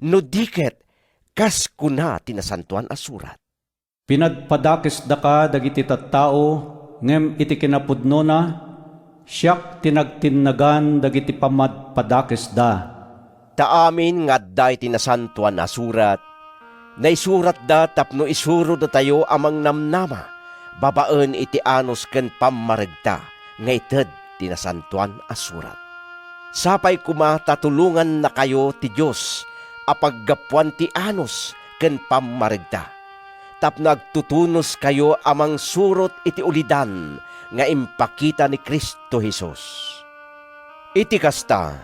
no di ket kas kuna ti Nasantoan a Surat, "Pinadpadakesdaka dagiti tattao, ngem iti kinapudnona, siak ti nagtinnagan dagiti pammadpadakesda." Ta amin nga adda iti Nasantoan a Surat, naisuratda tapno isurodatayo a mangnamnama babaen iti anus ken pammaregta nga ited ti Nasantoan a Surat. Sapay koma ta tulongannakayo ti Dios a paggapuan ti anus ken pammaregta, tapno agtutunoskayo a mangsurot iti ulidan nga impakita ni Cristo Jesus. Iti kasta,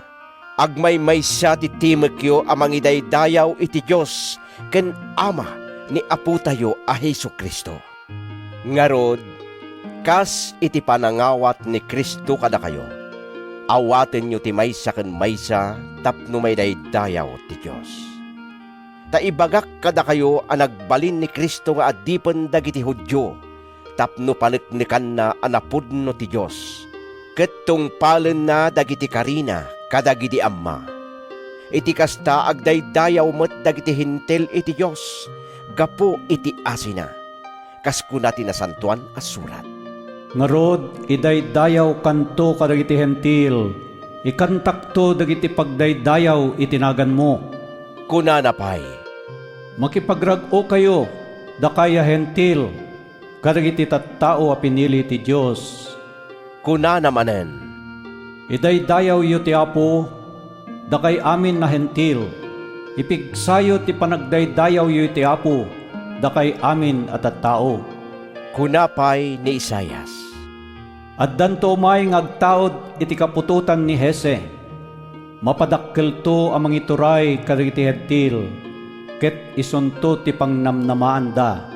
agmaymaysa ti timekyo a mangidaydayaw iti Dios ken Ama ni Apotayo a Jesu-Cristo. Ngarud, kas iti panangawat ni Cristo kadakayo, awatenyo ti maysa ken maysa tapno maidaydayaw ti Dios. Ta ibagak kadakayo a nagbalin ni Cristo nga adipen dagiti Judio tapno paneknekanna a napudno ti Dios, ket tungpalenna dagiti karina kadagidi Amma. Iti kasta, agdaydayaw met dagiti Hentil iti Dios gapu iti asina. Kas kuna ti Nasantoan a Surat, "Ngarud, idaydayawkanto kadagiti Hentil, ikantakto dagiti pagdaydayaw iti naganmo." Kunana pay, "Makipagrag-okayo, dakay a Hentil, kadagiti tattao a pinili ti Dios." Kunana manen, "Idaydayawyo ti Apo, dakay amin a Hentil. Ipigsayo ti panagdaydayawyo iti Apo, dakay amin a tattao." Kuna pay ni Isaias, "Addanto umay nga agtaud iti kaputotan ni Jese. Mapadakkelto a mangituray kadagiti Hentil, ket isunto ti pangnamnamaanda."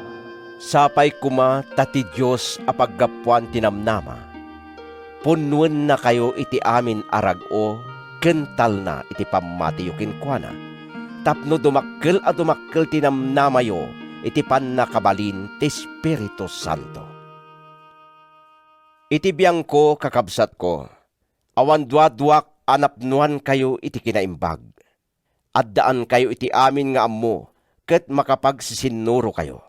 Sapay koma ta ti Dios a paggapuan ti namnama, punnuennakayo iti amin a rag-o ken talna iti pammatiyo kenkuana, tapno dumakkel a dumakkel ti namnamayo iti pannakabalin ti Espiritu Santo. Iti biangko, kakabsatko, awan duaduak a napnoankayo iti kinaimbag. Addaankayo iti amin nga ammo ket makapagsisinnuro kayo.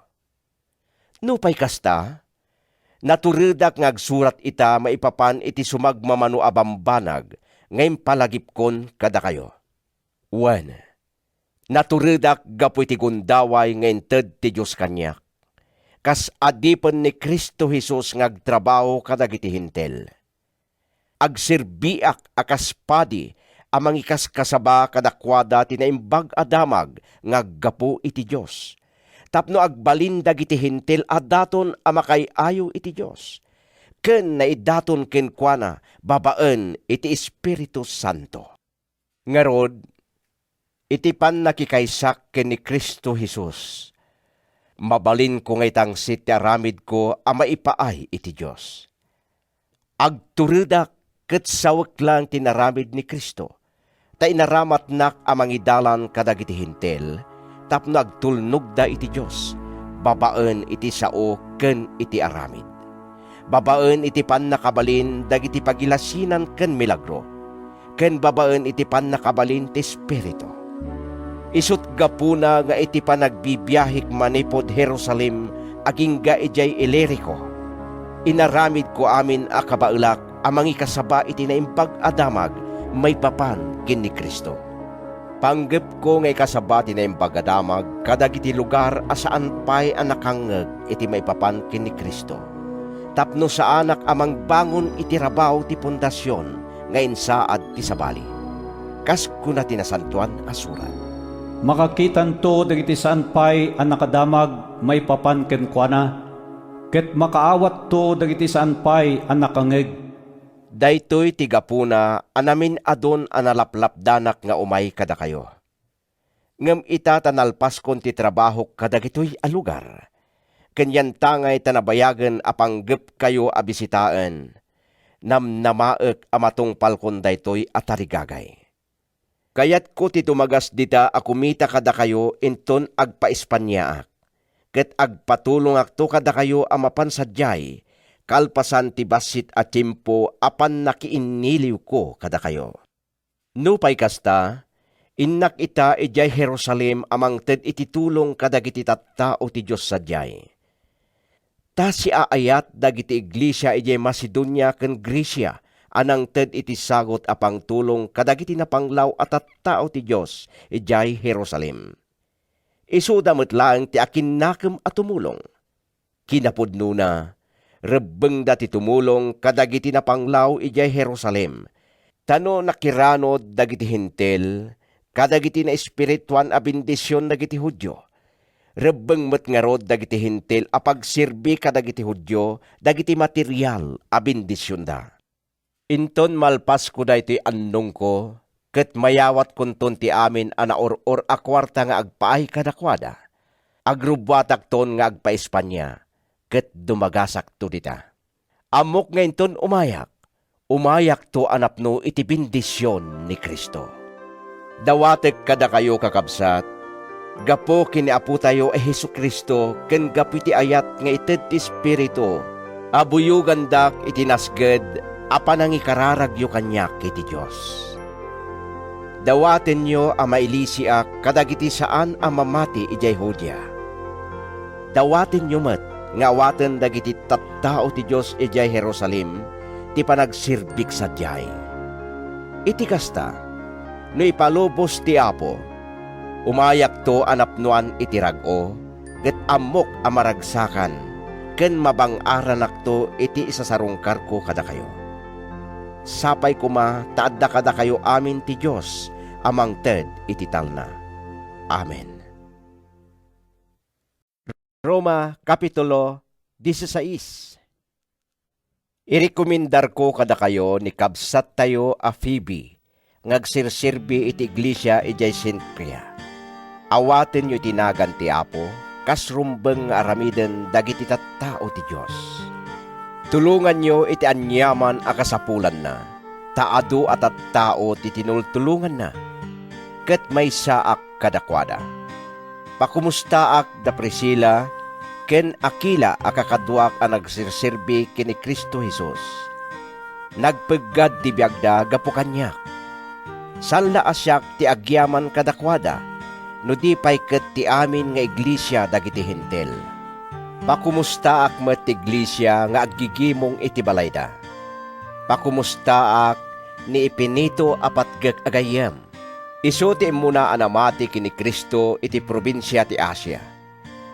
Nupay kasta, naturedak nga agsurat ita maipapan iti sumagmamano a bambanag nga impalagipkon kadakayo. Wen, naturedak gapu iti gundaway nga inted ti Dios kaniak, kas adipen ni Cristo Jesus nga agtrabaho kadagiti Hentil. Agserbiak a kas padi a mangikaskasaba kadakuada ti Naimbag a Damag nga aggapu iti Dios, tapno agbalin dagiti Hentil a daton a makaay-ayo iti Dios, ken naidaton kenkuana babaen iti Espiritu Santo. Ngarud, iti pannakikaysak ken ni Cristo Jesus, mabalinko nga itangsit ti aramidko a maipaay iti Dios. Agturedak ket sawek laeng ti inaramid ni Cristo, ta inaramatnak a mangidalan kadagiti Hentil tapno agtulnogda iti Dios babaen iti sao ken iti aramid, babaen iti pannakabalin dagiti pagilasinan ken milagro, ken babaen iti pannakabalin ti Espiritu. Isut' gapuna nga iti panagbibiahek manipud Jerusalem agingga idiay Ilirico, inaramidko amin a kabaelak a mangikasaba iti Naimbag a Damag maipapan ken ni Cristo. Panggepko nga ikasaba ti Naimbag a Damag kadagiti lugar a saan pay a nakangngeg iti maipapan ken ni Cristo, tapno saanak a mangbangon iti rabaw ti pundasion nga insaad ti sabali. Kas kuna ti Nasantoan a Surat, "Makakitanto dagiti saan pay a nakadamag maipapan kenkuana, ket makaawatto dagiti saan pay a nakangngeg." Daytoy ti gapuna a namin-adun a nalaplapdanak nga umay kadakayo. Ngem ita ta nalpaskon ti trabahok kadagitoy a lugar, ken yantangay ta nabayagen a panggepkayo a bisitaen, namnamaek a matungpalkon daytoy a tarigagay. Kayatko ti dumagas dita a kumita kadakayo inton agpa-Espaniaak, ket agpatulongakto kadakayo a mapan sadiay, kalpasan ti bassit a tiempo a pannakiinniliwko kadakayo. Nupay kasta, innak ita idiay Jerusalem a mangted iti tulong kadagiti tattao ti Dios sadiay. Ta siaayat dagiti iglesia idiay Macedonia ken Grecia a nangted iti sagut a pangtulong kadagiti napanglaw a tattao ti Dios idiay Jerusalem. Isuda met laeng ti akinnakem a tumulong. Kinapudnona, rebbengda ti tumulong kadagiti napanglaw idiay Jerusalem, ta no nakiranod dagiti Hentil kadagiti naespirituan a bendision dagiti Judio, rebbeng met ngarud dagiti Hentil a pagserbi kadagiti Judio dagiti material a bendisionda. Inton malpasko daytoy annongko, ket mayawatkonton ti amin a naur-or a kuarta nga agpaay kadakuada, agrubbuatakton nga agpa-Espania, ket dumagasakto dita. Ammok nga inton umayak, umayakto a napno iti bendision ni Cristo. Dawatek kadakayo, kakabsat, gapu ken ni Apotayo a Jesu-Cristo ken gapu iti ayat nga ited ti Espiritu a buyogandak iti nasged a panangikararagyo kaniak iti Dios. Dawatenyo a mailisiak kadagiti saan a mamati idiay Judea. Dawatenyo met nga awaten dagiti tattao ti Dios idiay Jerusalem ti panagserbik sadiay. Iti kasta, no ipalubos ti Apo, umayakto a napnoan iti rag-o, ket ammok a maragsakan ken mabang-aranakto iti isasarungkarko kadakayo. Sapay koma ta adda kadakayo amin ti Dios a mangted iti talna. Amen. Roma, Kapitulo dieciséis. Irekomendarko kadakayo ni kabsattayo a Febe nga agserserbi iti iglesia idiay Cencrea. Awatenyo iti nagan ti Apo, kas rumbeng nga aramiden dagiti tattao ti Dios. Tulonganyo iti aniaman a kasapulanna, ta adu a tattao ti tinultulonganna, ket maysaak kadakuada. Pakomustaak da Priscila ken Aquila a kakaduak a nagserserbi ken ni Cristo Jesus. Nagpeggad ti biagda gapu kaniak. Saan la a siak ti agyaman kadakuada, no di pay ket ti amin nga iglesia dagiti Hentil. Pakomustaak met ti iglesia nga aggigimong iti balayda. Pakomustaak ni Epeneto a patgek a gayyem. Isu ti immuna a namati ken ni Cristo iti probinsia ti Asia.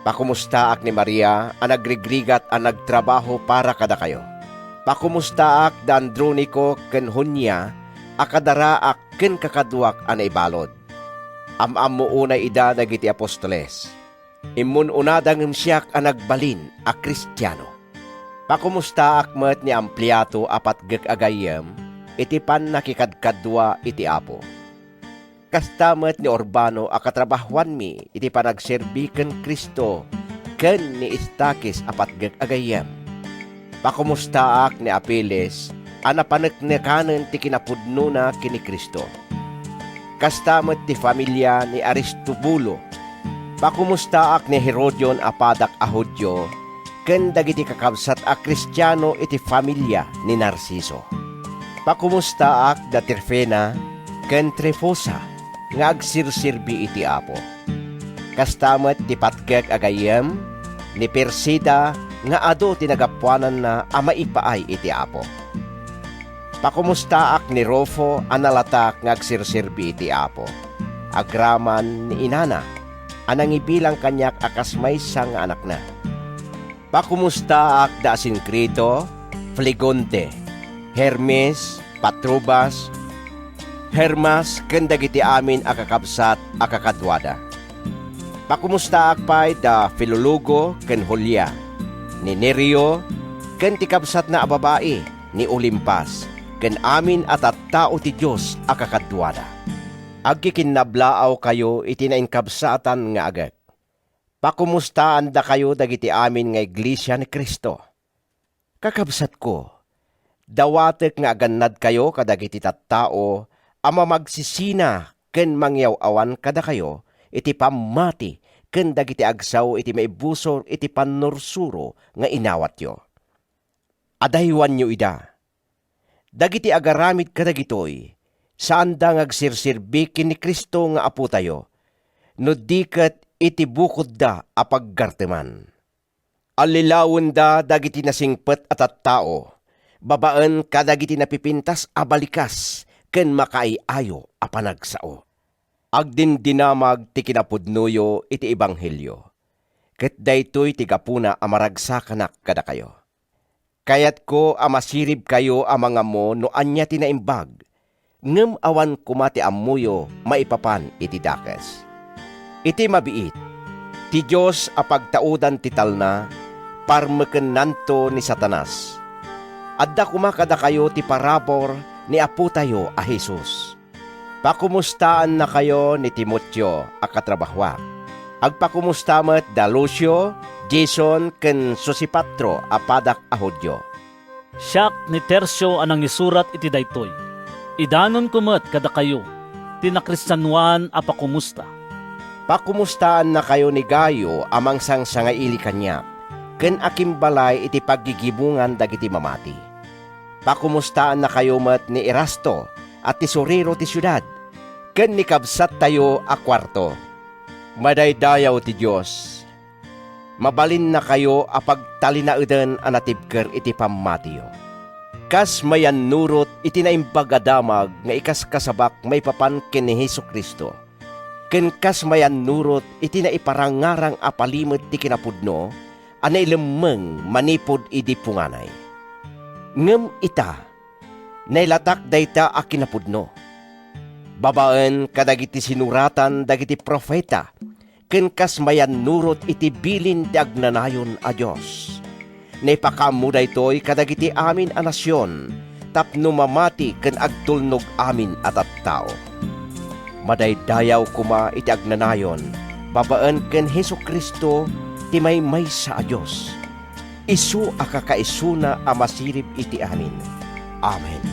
Pakomustaak ni Maria a nagrigrigat a nagtrabaho para kadakayo. Pakomustaak da Andronico ken Junia a kadaraak ken kakaduak a naibalud. Am-ammo unay ida dagiti apostoles. Immun-unada ngem siak a nagbalin a Kristiano. Pakomustaak met ni Ampliato a patgek a gayyem iti pannakikadkadua iti Apo. Kasta met ni Urbano a katrabahoanmi iti panagserbi ken Cristo ken ni Estaquis a patgek a gayyem. Pakomustaak ni Apeles a napaneknekanen ti kinapudnona ken ni Cristo. Kasta met ti familia ni Aristobulo. Pakomustaak ni Herodion a padak a Judio ken dagiti kakabsat a Kristiano iti familia ni Narciso. Pakomustaak da Trifena ken Trifosa nga agserserbi iti Apo. Kasta met ti patgek a gayyem ni Persida nga adu ti nagapuananna a maipaay iti Apo. Pakomustaak ni Rufo a nalatak nga agserserbi iti Apo, agraman ni inana a nangibilang kaniak a kas maysa nga anakna. Pakomustaak da Asincrito, Flegonte, Hermes, Patrobas, Hermas, ken dagiti amin a kakabsat a kakaduada. Pakomustaak pay da Filologo ken Julia, ni Nereo, ken ti kabsatna a babai, ni Olimpas, ken amin a tattao ti Dios a kakaduada. Agkikinnablaaw kayo iti nainkabsatan nga agek. Pakomustaandakayo dagiti amin nga iglesia ni Cristo. Kakabsatko, dawatek nga agannadkayo kadagiti tattao a mamagsisina ken mangyaw-awan kadakayo iti pammati ken dagiti agsao iti maibusor iti pannursuro nga inawatyo. Adaywanyo ida. Dagiti agaramid kadagitoy, saanda nga agserserbi ken ni Cristo nga Apotayo, no di ket iti bukodda a paggarteman. Allilawenda dagiti nasingpet a tattao, babaen kadagiti napipintas a balikas ken makaay-ayo a panagsao. Agdindinamag ti kinapudnoyo iti ebanghelio, ket daytoy ti gapuna a maragsakanak kadakayo. Kayatko a masiribkayo a mangammo no ania ti naimbag, ngem awan koma ti ammoyo maipapan iti dakes. Iti mabiit, ti Dios a pagtaudan ti talna, parmekennanto ni Satanas. Adda koma kadakayo ti parabur ni Apotayo a Jesus. Pakomustaannakayo ni Timoteo a katrabahoak. Agpakomusta met da Lucio, Jason, ken Sosipatro a padak a Judio. Siak ni Tercio a nangisurat iti daytoy. Idanonko met kadakayo ti nakristianoan a pakomusta. Pakomustaannakayo ni Gayo a mangsangsangaili kaniak, ken akimbalay iti paggigimongan dagiti mamati. Pakomustaannakayo met ni Erasto a tesorero ti siudad, ken ni kabsattayo a Kuarto. Madaydayaw ti Dios. Mabalinnakayo a pagtalinaeden a natibker iti pammatiyo. Kas mayannurot iti Naimbag a Damag nga ikaskasabak maipapan ken ni Jesu-Cristo, ken kas mayannurot iti naiparangarang a palimed ti kinapudno a nailemmeng manipud idi punganay. Ngem ita, nailatak dayta a kinapudno. Babaen kadagiti sinuratan dagiti profeta, ken kas mayannurot iti bilin ti agnanayon a Dios. Naipakaammo daytoy kadagiti amin a nasion tapno mamati ken agtulnog amin a tattao. Madaydayaw koma iti agnanayon babaen ken Jesu-Cristo ti maymaysa a Dios. Isu a kakaisuna a masirib iti amin. Amen.